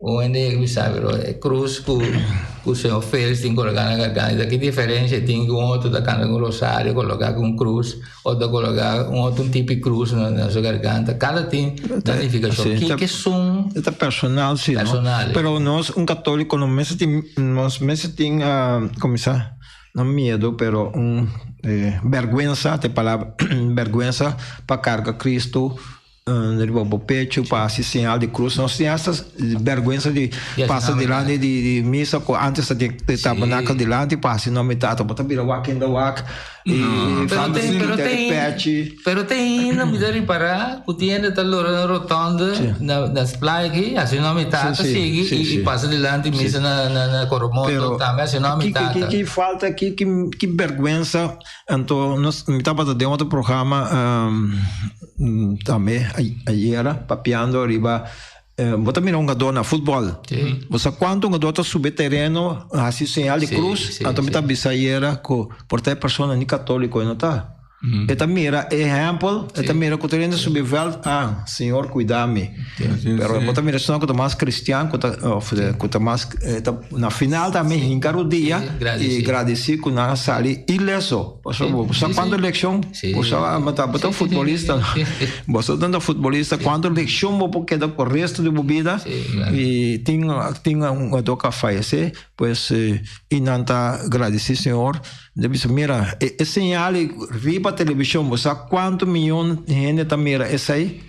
Speaker 7: Un hende yega bisa pero e cruz cu cu señor Felix tin coloca na garganta ki diferencia tin cu un otro ta canta cu un rosario coloca cu un cruz otro ta coloca un otro tipo di cruz na su garganta cada tin nan nificacion
Speaker 8: Sí,
Speaker 7: ki esun
Speaker 8: ta personal si no
Speaker 7: Personal.
Speaker 8: pero nos un catolico no mester tin nos mester tin cuminsa no miedo pero un berguensa ta e palabra berguensa pa carga Cristo Riba bo pecho pa hasi señal di cruz. Nos tin hasta bergüenza di pasa dilanti di misa cu antes ta tin e tabernakel dilanti pa hasi nomber di Tata. Bo ta bira wak kenda wak y falta di kita e pechi.
Speaker 7: Pero te ainda mi ta ripara cu tin hende ta lora na rotonde na splaya aki hasi nomber di Tata sigui y pasa dilanti misa na Coromoto tambe hasi nomber di Tata.
Speaker 8: Ki falta ki bergüenza. Anto nos mi tabata den otro programa tambe ayera papiando riba bo ta mira un hungador na futbol. Bo sa cuanto hungador ta subi tereno haci señal di cruz anto mi ta bisa ayera cu por ta e persona ni catolico e no ta. E ta mira e ehempel e ta mira cu tur hende subi veld ah Señor cuida mi. Pero bo ta mira esnan cu ta mas cristian cu ta of cu ta mas na final tambe hinca rodia y gradici cu nan a sali ileso. Pasobra bo sa cuanto leccion bo sa bo ta futbolista bo sa ta futbolista cuanto leccion bo por keda cu resto di bo bida y tin tin un jugador cu a fayece pues y nan ta gradici Señor. Mi ta bisa, mira, e señal ei riba televishon, bo sa kuantu miyon hende ta mira esei?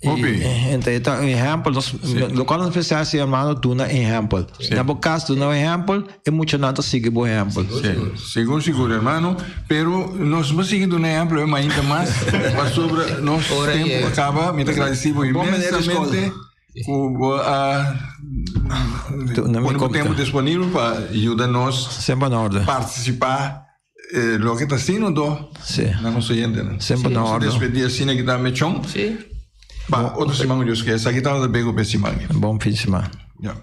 Speaker 6: Hopi.
Speaker 8: Enta e ta un ehèmpel, nos lokual nos mester hasi hermano duna ehèmpel. Na bo kas duna un ehèmpel, e muchanan ta sigui bo ehèmpel.
Speaker 6: Sí, sigur sigur hermano, pero nos bo sigui duna ehèmpel hoy mainta mas pasobra nos tempo a kaba, mi ta gradisi bo inmensamente ku bo a pone bo tempo disponibel pa yuda nos
Speaker 8: Semper na orde.
Speaker 6: partisipa Loke ta asina do na nos oyentenan.
Speaker 8: Semper na orde.
Speaker 6: Nos ta despedí asina ki ta mechon.
Speaker 7: Sí.
Speaker 6: Pa otro siman ku Dios ke. Esaki tabata bego pa e siman.
Speaker 8: Bon fin siman.
Speaker 6: Ya.